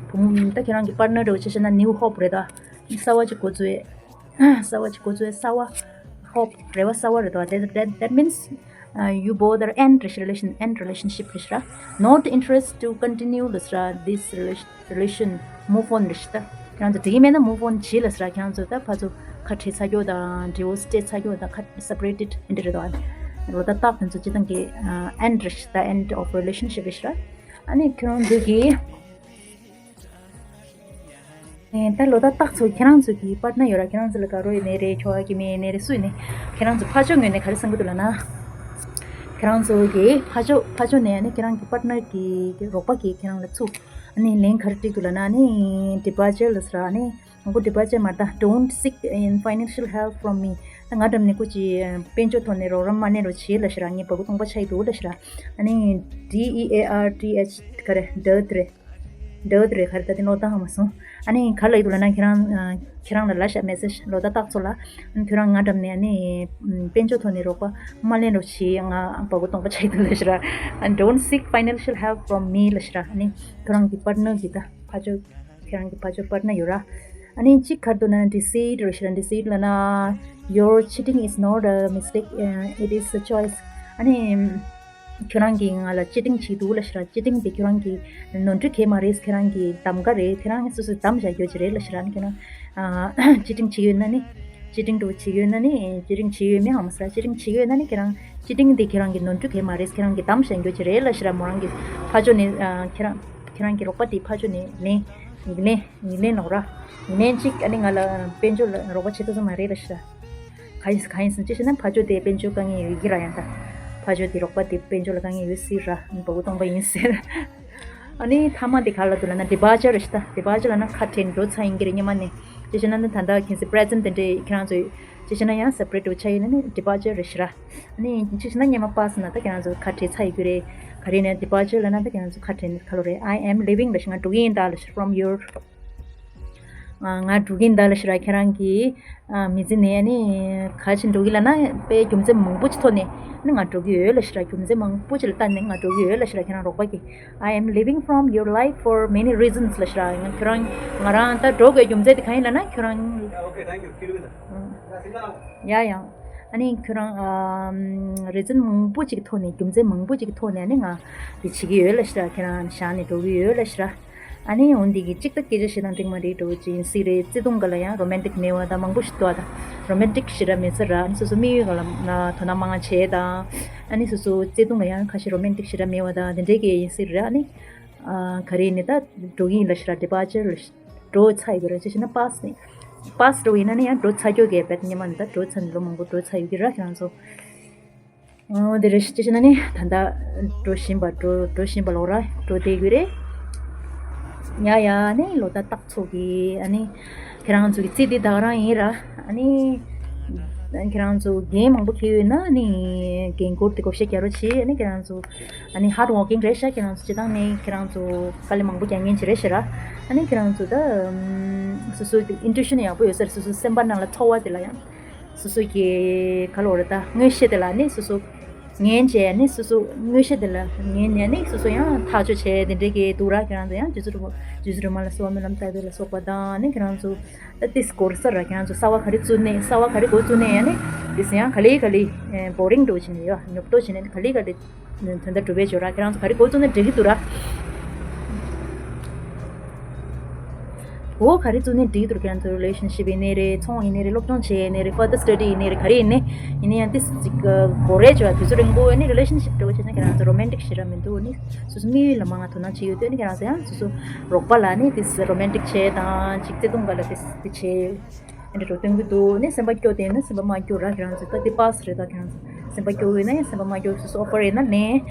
བུ་མོ་ད་ཁྱེད་རང་གི་པར་ཊ་ནར་འདྲ་བོ་ཆ་བཞག་ན་ནིའུ་ཧོབ་རེད་ད། གསར་བ་ཅིག་འགོ་བཙུགས་ཡས། གསར་བ་ཅིག་འགོ་བཙུགས་ཡས། གསར་བ་ཧོབ་རེ་བ་གསར་བ་རེད་ད། That that that means uh, you both are end relation end relationship རེད་ཤག་ར། Not interest to continue ལབ་ཤག་ར། This relation relation move on རེད་ཤག་ད། ཁྱེད་རང་ཚོ་འགྲིག་གི་མེད་ན་move on བྱེད་ལབ་ཤག་ར། ཁྱེད་རང་ཚོ་ད་ཕར་ཚུར་ཁ་བྲལ་ཚར་རྒྱུ་དང་ཌི་ཝོར་སི་སྤྲད་ཚར་རྒྱུ་དང་ཁ་སེ་པ་རེ་ཊེཌ་ཨེ་འདྲ་རེད་དོ། ལོ་ཏག་ཏག་དེ་ཚོ་སྤྱིར་བཏང་གི་ཨེན་ཌི་རེད་ཤག་ད། End of relationship རེད་ཤག་ར། ཨ་ནི་ཁྱེད་རང་ཚོ་གི་ ད་ལོ་ད་རྟགས་ཚོ་ཁྱེད་རང་ཚོ་གི་པར་ན་ཡོད་ར། ཁྱེད་རང་ཚོ་ལ་དགའ་རོགས་ཡིན་ནའི་རེད། ཁྱོ་ག་གི་མི་ཡིན་ནའི་རེད། སུ་ཡིན་ནའི་ཁྱེད་རང་ཚོ་ཕར་ཕྱོགས་ངོས་ནས་ག་རེ་བསམ་གི་འདུག་ལབ་ན། ཁྱེད་རང་ཚོ་གི་ཕར་ཕྱོགས་ཕར་ཕྱོགས་ནས་ཨ་ནི་ཁྱེད་རང་གི་པར་ན་གི་རོགས་པ་གི་ཁྱེད་རང་ལ་ཚུགས་ཨ་ནི་ལན་ག་རེ་སྤྲད་འདུག་ལབ་ན། ཨ་ནི་departure ལབ་ས་ར། ཨ་ནི་ང་ཀོ་departure མ་རེད་ད། Don't seek in financial help from me. ད་ང་འགྲམ་ནས་སྐུ་མཁྱེན་དཔལ་འབྱོར་ཐོག་ནས་རོགས་རམ་མ་ལེན་རོགས་བྱེད་ལབ་ས་ར། ངས་བ་གུ་སྟོང་པ་ཆགས་ཀྱི་འདུག་ལབ་ས་ར། ཨ་ནི་D E A R T H ག་རེ་dearth རེད། འདོད་རེད། ག་རེ་ད་དེ་ནོ་ད་ཧ་མ་སོང་། ཨ་ནི་ག་ལ་ཡོད་ལབ་ན་ཁྱེད་རང་ཁྱེད་རང་ལ་ལབ་ཤག message ལོ་ད་རྟགས་ཚོ་ལ། ཨ་ནི་ཁྱོད་རང་ང་འགྲམ་ནས་ཨ་ནི་དཔལ་འབྱོར་ཐོག་ནས་རོགས་པ་མ་ལེན་རོགས་བྱེད། ང་བ་གུ་སྟོང་པ་ཆགས་འདུག་ལབ་ཤག་ར། And don't seek financial help from me ལབ་ཤག་ར། ཨ་ནི་ཁྱོད་རང་གི་པར་ནར་གི་ད་ཕར་ཕྱོགས་ཁྱེད་རང་གི་ཕར་ཕྱོགས་པར་ནར་ཡོད་ར། ཨ་ནི་གཅིག་ག་རེ་འདུག་ན་deceit རེད་ཤག་ར། Deceit ལབ་ན your cheating is not a mistake, uh, it is a choice. ཨ་ནི། ཁྱོད་རང་གིས་ང་ལ་cheating བྱེད་འདུག་ལབ་ཤག་ར། cheating དེ་ཁྱོད་རང་གི་ནོར་འཁྲུལ་གང་ཡང་མ་རེད། ཁྱོད་རང་གི་གདམ་ག་རེད། ཁྱོད་རང་སོ་སོས་གདམས་བཞག་རྒྱུ་ཅིག་རེད་ལབ་ཤག་ར། ཨ་ནི་ཁྱོད་རང་cheating བྱེད་ཡོད་ན་ནི། cheating འདྲ་བྱེད་ཡོད་ན་ནི། cheating བྱེད་ཡོད་མེད་ཧ་མ་སོང་། cheating བྱེད་ཡོད་ན་ནི་ཁྱོད་རང་cheating དེ་ཁྱོད་རང་གི་ནོར་འཁྲུལ་གང་ཡང་མ་རེད། ཁྱོད་རང་གིས་གདམས་བཞག་རྒྱུ་ཅིག་རེད་ལབ་ཤག་ར། མོ་རང་གི་ཕར་ཕྱོགས་ནས་ཨ་ཁྱོད་རང་ཁྱོད་རང་གི་རོགས་པ་དེ་ཕར་ཕྱོགས་ནས་ལན་ཡིག་ལན་ཡིག་ལན་ལབ་ར། ཡིན་ནའི་གཅིག་ཨ་ནི་ང་ལ་དཔལ་འབྱོར་ལ་རོགས་པ་བྱེད་ཐུབ་ས་མ་རེད་ལབ་ཤག་ར། གང་ཡིན་གང་ཡིན་ཟེར་ཅི་ཞེ་ན་ཕར་ཕྱོགས་དེ་དཔལ་འབྱོར་དཀའ་ངལ་ཡོད་ཀྱི་ར། ཡང་ད་ཕར་ཕྱོགས་དེ་རོགས་པ་དེ་དཔལ་འབྱོར་ལ་དཀའ་ངལ་ཡོད་སྲིད་ར། བ་གུ་སྟོང་པ་ཡིན་ཟེར། ཨ་ནི་མཐའ་མ་དེ་ག་ལ་འདུག་ལབ་ན་departure རེད་ཤག་ད། departure ལབ་ན་ཁ་བྲལ་འགྲོ་ཚར་ཡིན་གྱི་རེད་སྔོན་མ་ནས། ཅི་ཞེ་ན་ནི་ད་ལྟ་གལ་སྲིད་present དེ་འདྲས་ཁྱེད་རང་ཚོ་ཅི་ཞེ་ན་ཡང་separate འགྲོ་ཆ་ཡིན་ན་ནི་departure རེད་ཤག་ར། ཨ་ནི་ཅི་ཞེ་ན་སྔོན་མ་past ན་ད་ཁྱེད་རང་ཚོ་ཁ་བྲལ་ཚར་ཡོད་ཀྱི་རེད། ག་རེ་ནས་departure ལབ་ན་ད་ཁྱེད་རང་ཚོ་ཁ་བྲལ་ནས་ག་ལོ་རེད། I am leaving ལབ་ཤག་ང་འགྲོ་གི་ཡིན་ད་ལབ་ཤག་from your ང་འགྲོ་གི་ཡིན་ད་ལབ་ཤག་ར། ཁྱེད་རང་གི་མི་ཚེ་ནས་ཨ་ནི་ག་ཕྱིར་འགྲོ་གི་ལབ་ན་དཔེ་རྒྱུ་མཚན་མང་པོ་ཅིག་ཐོག་ནས་ཨ་ནི་ང་འགྲོ་གི་ཡོད་ལབ་ཤག་ར། རྒྱུ་མཚན་མང་པོ་ཅིག་ལ་བལྟས་ནས་ང་འགྲོ་གི་ཡོད་ལབ་ཤག་ར། ཁྱེད་རང་རོགས་པ་གིས། I am leaving from your life for many reasons ལབ་ཤག་ར། ང་ཁྱོད་རང་ང་རང་ད་འགྲོ་དགོས་རྒྱུ་མཚན་དེ་གང་ཡིན་ལབ་ན་ཁྱོད་རང་ཡ་ཡང་ཨ་ནི་ཁྱོད་རང་reason མང་པོ་ཅིག་གི་ཐོག་ནས་རྒྱུ་མཚན་མང་པོ་ཅིག་གི་ཐོག་ནས་ཨ་ནི་ང་དེ་བྱེད་ཀྱི་ཡོད་ལབ་ཤག་ར། ཁྱེད་རང་བཞག་ནས་འགྲོ་གི་ཡོད་ལབ་ཤག་ར། ཨ་ནི་འོན་ཏེ་གི་གཅིག་ད་སྐད་ཆ་བཤད་སྟངས་འགྲིག་མ་འགྲིག་འདྲ་བོ་ཅིག་ཡིན་སྲིད་རེད། བརྩེ་དུང་སྒང་ལ་ཡང་romantic མེད་པ་དང་མང་པོ་ཞིག་འདུག་ཨ། ད་romantic ཞེ་དྲག་མེད་ས་ར། ཨ་ནི་སོ་སོ་དམིགས་ཡུལ་སྒང་ལ་དོ་སྣང་མང་བྱས་དང་། ཨ་ནི་སོ་སོ་བརྩེ་དུང་ལ་ཡང་ཁ་ཤས་romantic ཞེ་དྲག་མེད་པ་དང་དེ་འདྲའི་གི་ཡིན་སྲིད་རེད། ཨ་ནི་ཨ་ག་རེ་ནི་ད་འགྲོ་གི་ཡིན་ལབ་ཤག་ར། departure ལ་འགྲོ་ཚར་ཡོད་ཀྱི་རེད། ཅི་ཞེ་ན་past ནི་past འདྲ་བོ་ཡིན་ན་ནི་ཡང་འགྲོ་ཚར་ཀྱོག་གི་བེད་སྔོན་མ་ནི་ད་འགྲོ་ཚར་ནས་ལོ་མང་པོ་འགྲོ་ཚར་ཡོད་ཀྱི་ར། ཁྱེད་རང་ཚོ། ཨོ་དེ་རེད། ཅི་ཞེ་ན་ནི་ད་ལྟ་འགྲོ་བཞིན་པ་འགྲོ་འགྲོ་བཞིན་པ་ལོ་ར་འགྲོ་བསྡད་ཀྱི་རེད། ཡ་ཡ་ཨ་ནི་ལོ་ད་རྟགས་ཚོགས་ཀྱི་ཨ་ནི་ཁྱེད་རང་ཚོ་གི་རྩིས་དེ་ད་ག་རང་ཡིན་ར། ཨ་ནི་ཁྱེད་རང་ཚོ་འགན་མང་པོ་འཁྱེར་ཡོད་ན་ཨ་ནི་འགན་འཁུར་དེ་བགོ་བཤའ་རྒྱག་རོགས་བྱེད། ཨ་ནི་ཁྱེད་རང་ཚོ་ཨ་ནི་hard working རེད་ཤག་ཁྱེད་རང་ཚོ་སྤྱིར་བཏང་ནས་ཁྱེད་རང་ཚོ་དཀའ་ལས་མང་པོ་རྒྱག་མཁན་ཅིག་རེད་ཤག་ར། ཨ་ནི་ཁྱེད་རང་ཚོ་ད་སོ་སོ་intuition ཡག་པོ་ཡོད་ས་རེད། སོ་སོ་སེམས་པ་ནང་ལ་ཚོར་བ་དེ་ལ་ཡང་། སོ་སོ་གི་ག་ལོ་རེད་ད་མངོན་ཤེས་དེ་ལ་ནི་སོ་སོ་ཉན་བྱས་ནི་སོ་སོ་མངོན་ཤེས་དེ་ལ་ཉན་ནས་ནི་སོ་སོ་ཡང་ཐག་གཅོད་བྱས་དེ་འདྲའི་གི་འདུག་ར། ཁྱེད་རང་ཚོ་ཡང་རྗེ་བཙུན་རིན་པོ་རྗེ་བཙུན་རིན་པོ་ལ་གསོལ་བ་སྨོན་ལམ་བཏབ་པ་ལ་སོགས་པ་དང་ནི་ཁྱེད་རང་ཚོ་ད་ཏིས་གོ་ར་ས་ར། ཁྱེད་རང་ཚོ་གསར་པ་ག་རེ་བཙུགས་ནས་གསར་པ་ག་རེ་འགོ་བཙུགས་ནས་ཡང་ནི་ཏིས་ཡང་ག་ལེ་ག་ལེ་boring འགྲོ་བྱས་ནས་ཡོད། ཉོབ་ཏོ་བྱས་ནས་ག་ལེ་ག་ལེ། དོན་དག་སྒྲུབ་པའི་ཇོ་ར། ཁྱེད་རང་ཚོ་ག་རེ་འགོ་བཙུགས་ན་འགྲིག་གི་འདུག་ར། འོ་ག་རེ་བཙུགས་ནས་འགྲིག་འདུག་ཁྱེད་རང་ཚོ་relationship ཡིན་ནའི་རེད། ཚོང་ཡིན་ནའི་རེད། སློབ་སྦྱོང་བྱེད་ཡིན་ནའི་རེད། further study ཡིན་ནའི་རེད། ག་རེ་ཡིན་ནའི་ཡིན་ནའི་ཡང་ཏིས་ཅིག་གོ་རེ་ཇོ་ར། དུས་ཚོད་རིང་པོ་ཡོད་ནི་relationship འགྲོ་བྱས་ན་ཁྱེད་རང་ཚོ་romantic ཞེ་དྲག་མི་འདུག་ནི་སོ་སོ་དམིགས་ཡུལ་ལ་མང་ང་དོ་སྣང་བྱེད་ཡོད་དུས་ནི་ཁྱེད་རང་ཚོ་ཡང་སོ་སོ་རོགས་པ་ལ་ནི་ཏིས་romantic བྱེད་དང་ཅིག་བརྩེ་དུང་སྒང་ལ་ཏིས་ཏི་བྱེད། ཨ་འདྲ་འགྲོ་སྟོན་གྱི་འདུག་ནི་སེམས་པ་སྐྱོ་དེ་ནི་སེམས་པ་མ་སྐྱོ་ར། ཁྱེད་རང་ཚོ་ད་དེ་པཱས་རེད། ད་ཁྱེད་རང་ཚོ་སེམས་པ་སྐྱོ་ཡོད་ན་ཡང་སེམས་པ་མ་སྐྱོ་སོ་སོ་offer ཡིན་ན་ལེན།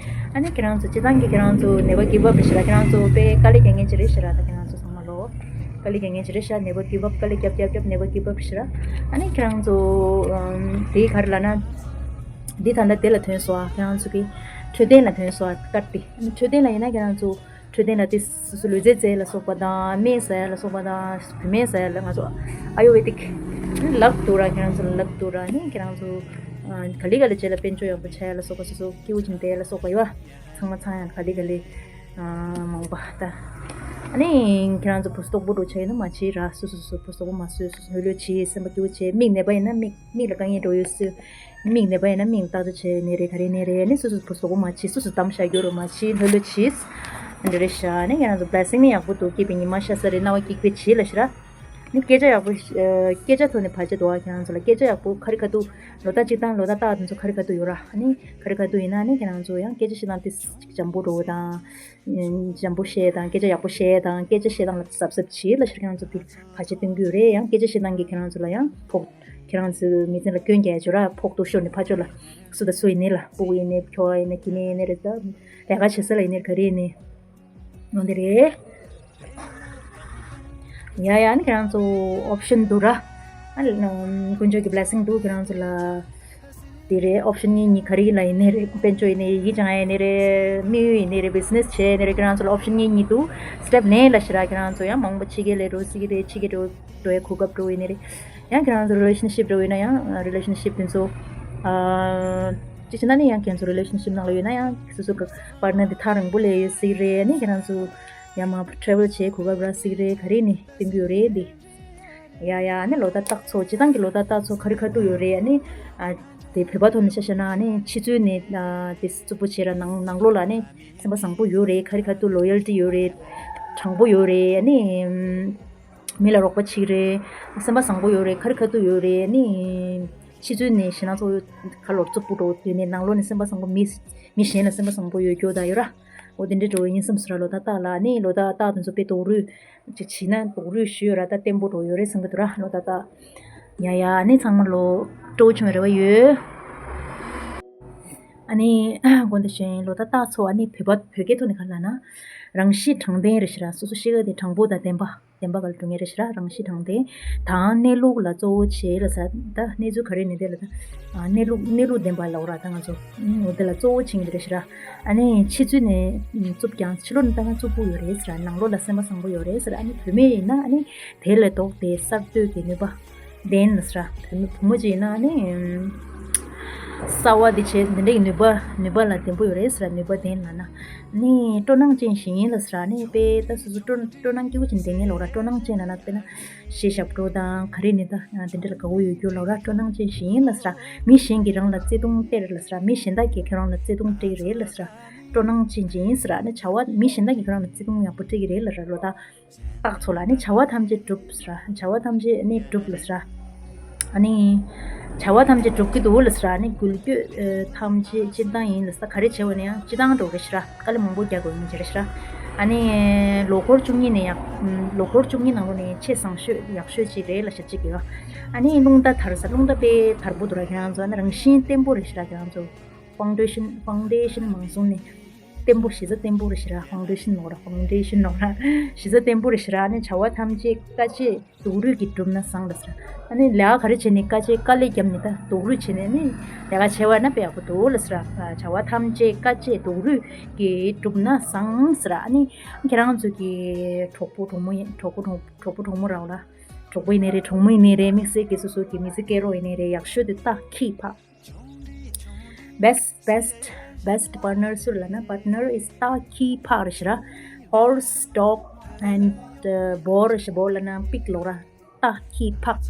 ཨ་ནི་ཁྱེད་རང་ཚོ་སྤྱི་བཏང་གི་ཁྱེད་རང་ཚོ་never give up རེད་ཤག་ར། ཁྱེད་རང་ཚོ་དཔེ་དཀའ་ལས་རྒྱག་མཁན་ཅིག་རེད་ཤག་ར། ད་ཁྱེད་རང་ཚོ་ཚང་མ་ལོ་དཀའ་ལས་རྒྱག་མཁན་ཅིག་རེད་ཤག never give up དཀའ་ལས་རྒྱབ་རྒྱབ་རྒྱབ་never give up རེད་ཤག་ར། ཨ་ནི་ཁྱེད་རང་ཚོ་ཨམ་དེ་ག་རེ་ལབ་ན། འདི་ད་ལྟ་དེ་ལ་ཐོན་སོང་ཨ། ཁྱེད་རང་ཚོ་གི་འཕྲོད་བསྟེན་ལ་ཐོན་སོང་ཨ། སྐར་དེ་ཨ་ནི་འཕྲོད་བསྟེན་ལ་ཡིན་ན་ཁྱེད་རང་ཚོ། འཕྲོད་བསྟེན་ལ་དེ་སོ་སོ་ལུས་རྩལ་རྩེད་ལ་སོགས་པ་དང་སྨན་ཟ་ཡ་ལ་སོགས་པ་དང་བུད་མེད་ཟ་ཡ་ལ་ང་ཚོ་Ayurvedic ལབ་འདུག་ར། ཁྱེད་རང་ཚོ་ལ་ལབ་འདུག་ར། ནི་ཁྱེད་རང་ཚོ་ག་ལེ་ག་ལེ་བྱས་ལ་དཔལ་འབྱོར་ཡག་པོ་ཆགས་ཡ་ལ་སོགས་པ་སོ་སོ་སྐྱིད་པོ་ཅིག་བསྡད་ཡ་ལ་སོགས་པ་ཡོད། ཚང་མ་ཚང་ཡ་ག་ལེ་ག་ལེ་མང་པ་ད། ཨ་ནི་ཁྱེད་རང་ཚོ་བུ་སྟོག་པོ་འགྲོ་ཆ་ཡིན་ན་མ་བྱེད་ར། སོ་སོ་སོ་སོ་བུ་སྟོག་པོ་མ་བཟོས། སོ་སོ་ལྷོད་ལྷོད་བྱེད། སེམས་པ་སྐྱིད་པོ་བྱེད། མིག་ནད་པ་ཡིན་ན་མིག་མིག་ལ་དཀའ་ངལ་འགྲོ་ཡོད་སྲིད། མིག་ནད་པ་ཡིན་ན་མིག་ལྟག་ཆ་བྱས་ནད་རེད་ག་རེ་ནད་རེད། ནི་སོ་སོ་བུ་སོག་པོ་མ་བྱེད། སོ་སོ་དམ་བཞག་རྒྱུ་རུ་མ་བྱེད། ལྷོད་ལྷོད་བྱེད། འདི་རེད་ཤག་ནི་ཁྱེད་རང་ཚོ་blessing ནི་ཡག་པོ་འདུག་སྐྱིད་པའི་ཉི་མ་ཤར་ས་རེད། སྣང་བ་སྐྱིད་པོ་བྱེད་ལ་ཤི་ར། ནི་སྐད་ཆ་ཡག་པོ་ཨ། སྐད་ཆ་ཐོག་ནས་བར་ཆད་འདུག་ཨ། ཁྱེད་རང་ཚོ་ལ་སྐད་ཆ་ཡག་པོ་ཁ་རི་ཁ་ཐུག་ལོ་ཏ་གཅིག་དང་ལོ་ཏ་རྟགས་དེ་ཚོ་ཁ་རི་ཁ་ཐུག་ཡོད་ར། ཨ་ནི་ཁ་རི་ཁ་ཐུག་ཡིན་ན་ནི་ཁྱེད་རང་ཚོ་ཡང་སྐད་ཆ་བཤད་སྟངས་དེ་ཅིག་འཇམ་པོ་འགྲོ་བ་དང་། འཇམ་པོ་བཤད་དང་། སྐད་ཆ་ཡག་པོ་བཤད་དང་། སྐད་ཆ་བཤད་སྟངས་ལ་གཟབ་གཟབ་བྱེད་ལབ་ཤག་ཁྱེད་རང་ཚོ་དེ་བར་ཆད་སྟོན་གྱི་ཡོད་རེད། ཡང་སྐད་ཆ་བཤད་སྟངས་ཀྱིས་ཁྱེད་རང་ཚོ་ལ་ཡང་ཕོག་ཁྱེད་རང་ཚོའི་མི་ཚེ་ལ་སྐྱོན་རྒྱག་ཡ་ཅིག་ཡོད་ར། ཕོག་ཐུག་ཤོར་ནས་ཕར་ཕྱོགས་ལ་སུ་དང་སུ་ཡིན་ནའི་ལ། ཕྲུ་གུ་ཡིན་ནའི། ཁྱོ་ག་ཡིན་ནའི། ཁྱི་ནི་ཡིན་ནའི་རེད། ད་ལས་ཀ་བྱེད་ས་ལ་ཡིན་ནའི། ག་རེ་ཡིན་ནའི། འོ་འདི་རེད། ཡ་ཡ། ཨ་ནི་ཁྱེད་རང་ཚོ་ཨོབ་ཤན་འདུག་ར། ཨ་ནི་དཀོན་མཆོག་གི་བྷི་ལེ་སིང་འདུག་ཁྱེད་རང་ཚོ་ལ། དེ་རེད། ཨོབ་ཤན་གཉིས་གཉིས་ག་རེ་ལ་ཡིན་ནའི་རེད། དཔལ་འབྱོར་ཡིན་ནའི་རེད། ཡི་གེ་སྦྱང་ཡ་ཡིན་ནའི་རེད། དམིགས་ཡུལ་ཡིན་ནའི་རེད། བྷི་ཛི་ནེ་སི་བྱས་ཡ་ཡིན་ནའི་རེད། ཁྱེད་རང་ཚོ་ལ་ཨོབ་ཤན་གཉིས་གཉིས་འདུག་སི་ཊེབ་ལེན་ལབ་ཤག་ར། ཁྱེད་རང་ཚོ་ཡང་མང་པོ་ཕྱི་རྒྱལ་ལ་འགྲོ། སི་གི་རེད། ཕྱི་རྒྱལ་འགྲོ་འགྲོ་ཡའི་གོ་སྐབས་འགྲོ་ཡིན་ནའི་རེད། ཡང་ཁྱེད་རང་ཚོ་རི་ལེ་ཤན་ཤིབ་འགྲོ་ཡིན་ན་ཡང་རི་ལེ་ཤན་ཤིབ་དེ་ཚོ་ཨ་ཅི་བྱས་ན་ནི་ཡང་ཁྱེད་ཚོ་རི་ལེ་ཤན་ཤིབ་ནང་ལ་ཡོད་ན་ཡང་སོ་སོ་གི་པར་ཊི་ནར་དེ་ཐག་རིང་པོ་ལ་ཡོད་སྲིད་རེད། ཨ་ནི་ཁྱེད་རང་ཚོ་ཡང་མར་ཊེ་རེ་ཝལ་བྱེད་གོ་སྐབས་རག་སྲིད་རེད། ག་རེ་ནི་སྟོན་གྱི་ཡོད་རེད་འདི། ཡ་ཡ། ཨ་ནི་ལོ་ཏ་རྟགས་ཚོ། སྤྱིར་བཏང་གི་ལོ་ཏ་རྟགས་ཚོ་ཁ་རི་ཁ་ཐུག་ཡོད་རེད། ཨ་ནི་ཨ་དེ་བོད་པ་ཐོག་ནས་ཆ་བཞག་ན་ཨ་ནི་ཕྱི་ཚུལ་ནས་ཨ་དེ་རྩུབ་པོ་བྱེད་ར། ནང་ནང་ལོགས་ལ་ཨ་ནི་སེམས་པ་བཟང་པོ་ཡོད་རེད། ཁ་རི་ཁ་ཐུག་ལོ་ཡལ་ཊི་ཡོད་རེད། དྲང་པོ་ཡོད་རེད། ཨ་ནི་མི་ལ་རོགས་པ་བྱེད་ཀྱི་རེད། སེམས་པ་བཟང་པོ་ཡོད་རེད། ཁ་རི་ཁ་ཐུག་ཡོད་རེད། ཨ་ནི་ཕྱི་ཚུལ་ནས་ཞེད་སྣང་ཚ་པོ། ཁ་ལོ་རྩུབ་པོ་འགྲོ་དུས་ནས་ནང་ལོགས་ནས་སེམས་པ་བཟང་པོ། མི་མི་གཞན་ལ་སེམས་པ་བཟང་པོ་ཡོད་རྒྱུ་ད་ཡོད་ར། འོ་དེ་འདྲ་འགྲོ་ཡིན་བསམ་སོང་ར། ལོ་ཏ་རྟགས་ལ་ནི་ལོ་ཏ་རྟགས་དེ་ཚོ་དཔེ་རྡོག་རོལ་ཅིག་བྱས་ན། རྡོག་རོལ་ཞུ་ཡོད་ར། ད་བརྟན་པོ་འགྲོ་ཡོད་རེད་བསམ་གྱི་འདུག་ར། ལོ་ཏ་རྟགས། ཡ་ཡ། ཨ་ནི་ཚང་མ་ལོ་སྤྲོ་བོ་བྱུང་བའི་རེ་བ་ཡོད། ཨ་ནི་དགོངས་དག་ཞུ་ཡིན། ལོ་ཏ་རྟགས་ཚོ་ཨ་ནི་བོད་པ་བོད་སྐད་ཐོག་ནས་ག་རེ་ལབ་ན། རང་གཤིས་དྲང་བདེན་རེད་ཤག་ར། སོ་སོ་གཤིས་ཀ་དེ་དྲང་པོ་དང་བདེན་པ། བདེན་པ་ག་ལ་འགྲོ་ངེས་རེད་ཤག་ར། རང་གཤིས་དྲང་བདེན་དང་གནས་ལུགས་ལ་གཙོ་བོ་བྱས་ལབ་ས། ད་གནས་ཚུལ་ག་རེ་ནི་དེ་ལ་ད་ཨ་གནས་ལུགས་གནས་ལུགས་བདེན་པ་ལབ་ར། ད་ང་ཚོ་ཨ་འོ་དེ་ལ་གཙོ་བོ་བྱེད་ངེས་རེད་ཤག་ར། ཨ་ནི་ཕྱི་ཚུལ་ནས་རྩུབ་ཀྱང་ཕྱི་ལོགས་ནས་ལྟ་ན་རྩུབ་པོ་ཡོད་རེད་ཟེར་ར། ནང་ལོགས་ལ་སེམས་པ་བཟང་པོ་ཡོད་རེད་ཟེར་ར། ཨ་ནི་བུད་མེད་ཡིན་ན་ཨ་ནི་དེ་ལས་ལྡོག་སྟེ་གསར་གཏོད་ཀྱི་ནུས་པ་ལྡན་ལ་ཟེར་ར། བུ་མོ་བུ་མོ་ཅིག་ཡིན་ན་ཨ་ནི་གསར་བ་འདི་བྱེད་འདི་འདྲ་ཡི་ནུས་པ་ནུས་པ་ལ་ལྡན་པོ་ཡོད་རེད་ཟེར་ར། ནུས་པ་ལྡན་ལབ་ན་ཨ་ནི་སྤྲོ་སྣང་ཅན་ཞིག་ཡིན་ལ་ཟེར་ར། ཨ་ནི་དཔེ་ད་སོ་སོ་སྤྲོ་སྤྲོ་སྣང་སྐྱིད་པོ་ཅིག་ལྡན་ངེས་ལབ་ར། སྤྲོ་སྣང་ཅན་ལབ་ན་དཔེར་ན་གཞས་ཞབས་བྲོ་དང་ག་རེ་ནི་ད་དེ་འདྲ་ལ་དགའ་བོ་ཡོད་རྒྱུ་ལབ་ར། སྤྲོ་སྣང་ཅན་ཞིག་ཡིན་ལ་ཟེར་ར། མི་གཞན་གྱིས་རང་ལ་བརྩེ་དུང་སྟེར་ལ་ཟེར་ར། མི་གཞན་དག་གིས་ཁྱོད་རང་ལ་བརྩེ་དུང་སྤྲད་ཀྱི་རེད་ལ་ཟེར་ར། སྤྲོ་སྣང་ཅན་ཅིག་ཡིན་ཟེར་ར། ཨ་ནི་བྱ་བ་མི་གཞན་དག་གིས་ཁྱོད་རང་ལ་བརྩེ་དུང་ཡག་པོ་སྤྲད་ཀྱི་རེད་ལ་ཟེར་ར། ལོ་ཏ་རྟགས་ཚོ་ལ་ཨ་ནི་བྱ་བ་ཐམས་ཅད་འགྲུབ་ཟེར་ར། བྱ་བ་ཐམས་ཅད་ཨ་ནི་འགྲུབ་ལ་ཟེར་ར། ཨ་ནི་བྱ་བ་ཐམས་ཅད་འགྲུབ་ཀྱི་འདུག་ལ་ཟེར་ར། ཨ་ནི་འགུལ་སྐྱོད་ཨ་ཐམས་ཅད་སྤྱིར་བཏང་ཡིན་ལ་ཟེར། ག་རེ་བྱས་པ་ནས་ཡང་སྤྱིར་བཏང་འགྲོ་རེད་ཟེར་ར། དཀའ་ལས་མང་པོ་རྒྱག་དགོས་ཡིན་ཟེར་ར། ཨ་ནི་ལོ་འཁོར་བཅུ་གཉིས་ནས་ཡང་ལོ་འཁོར་བཅུ་གཉིས་ནང་ལོགས་ནས་ཆེས་བཟང་ཤོས་ཡག་ཤོས་ཅིག་རེད་ལབ་ཤག་ཅིག་ཡོད། ཨ་ནི་རླུང་རྟ་དར་ས། རླུང་རྟ་དཔེ་དར་པོ་འདུག་ར། ཁྱེད་རང་ཚོ་ཨ་ནི་རང་བཞིན་བརྟན་པོ་རེད་ཤག་ར། ཁྱེད་རང་ཚོ་ཕའུན་ཌེ་ཤན་ཕའུན་ཌེ་ཤན་མང་སོང་ནས་བརྟན་པོ། གཞི་རྩ་བརྟན་པོ་རེད་ཤག་ར། ཕའུན་ཌེ་ཤན་ལབ་ར། ཕའུན་ཌེ་ཤན་ལབ་ར། གཞི་རྩ་བརྟན་པོ་རེད་ཤག་ར། ཨ་ནི་བྱ་བ་ཐམས་ཅད་དཀའ་སྤྱད་སྡུག་རུས་ཀྱིས་བསྒྲུབས་ན་བཟང་ལབ་ཟེར། ཨ་ནི་ལས་ཀ་ག་རེ་བྱས་ནས་དཀའ་སྤྱད་དཀའ་ལས་བརྒྱབ་ནས་ད་སྡུག་རུས་བྱས་ནས་ནི་ལས་ཀ་བྱས་པ་ན་དཔེ་ཡག་པོ་འདུག་ལབ་ཟེར། བྱ་བ་ཐམས་ཅད་དཀའ་སྤྱད་སྡུག་རུས་ཀྱིས་བསྒྲུབས་ན་བཟང་ཟེར། ཨ་ནི་ཁྱེད་རང་ཚོ་གི་གྲོགས་པོ་གྲོགས་མོ་ཡིན་གྲོགས་པོ་གྲོགས་གྲོགས་པོ་གྲོགས་མོ་རག་ལ། གྲོགས་པོ་ཡིན་ནའི་རེད། གྲོགས་མོ་ཡིན་ནའི་རེད། དམིགས་བསལ་གྱི་སོ་སོ་གི་མི་ཚེ་སྐྱེལ་རོགས་ཡིན་ནའི་རེད། ཡག་ཤོས་དེ་ད་ཁྱི་ཕག Best, best, best partner སུ་ལབ་ན། Partner is ད་ཁྱི་ཕག་རེད་ཤག་ར། Horse, dog and uh, boar རེད་ཤག boar ལབ་ན་པིག་ལབ་ར། ད་ཁྱི་ཕག་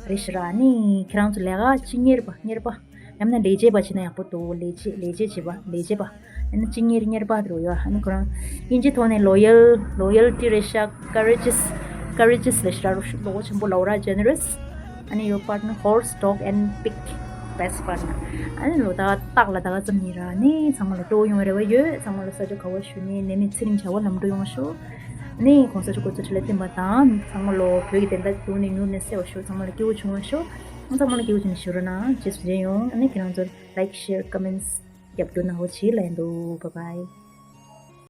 རེད་ཤག་ར། ཨ་ནི་ཁྱེད་རང་ཚོ་ལས་ཀ་གཅིག་གཉེར་པ་གཉེར་པ་ཡང་ན་ལས་བྱེད་པ་བྱས་ན་ཡག་པོ་འདུག་ལས་བྱེད་ལས་བྱེད་བྱེད་པ་ལས་བྱེད་པ་ཨ་ནི་གཅིག་གཉེར་གཉེར་པ་དེ་རུ་ཡོད། ཨ་ནི་ཁོ་རང་དབྱིན་ཇི་ཐོག་ནས་loyal, loyalty རེད་ཤག courageous, courageous རེད་ཤག་ར། ལོ་ཆེན་པོ་ལབ་ར། Generous ཨ་ནི་your partner, horse, dog and pig, best partner ཨ་ནི་ལོ་ད་རྟགས་ལ་ད་ག་ཙམ་ཡིན་ར། ཨ་ནི་ཚང་མ་ལ་སྤྲོ་བོ་ཡོང་བའི་རེ་བ་ཡོད། ཚང་མ་ལ་ས་ཆ་ག་བ་བཞུགས་ནའི་ནད་མེད་ཚེ་རིང་བྱ་བ་ལམ་འགྲོ་ཡོང་བ་ཤོག་ཨ་ནི་གོང་ས་མཆོག་སྐུ་ཚེ་ཁྲི་ལོ་བརྟན་པ་དང་། ཚང་མ་ལོ་བོད་ཀྱི་བདེན་མཐའ་སྡུག་ནས་མྱུར་ནས་གསལ་བ་ཤོག་ཚང་མ་ལ་སྐྱིད་པོ་བྱུང་བ་ཤོག་ཚང་མ་ལ་སྐྱིད་པོ་བྱུང་ནས་བཞུགས་རོགས་གནང་། རྗེས་སུ་མཇལ་ཡོང་། ཨ་ནི་ཁྱེད་རང་ཚོ་like, share, comments རྒྱབ་སྐྱོར་གནང་རོགས་བྱེད་ལབ་ཡིན་འདུག Bye bye.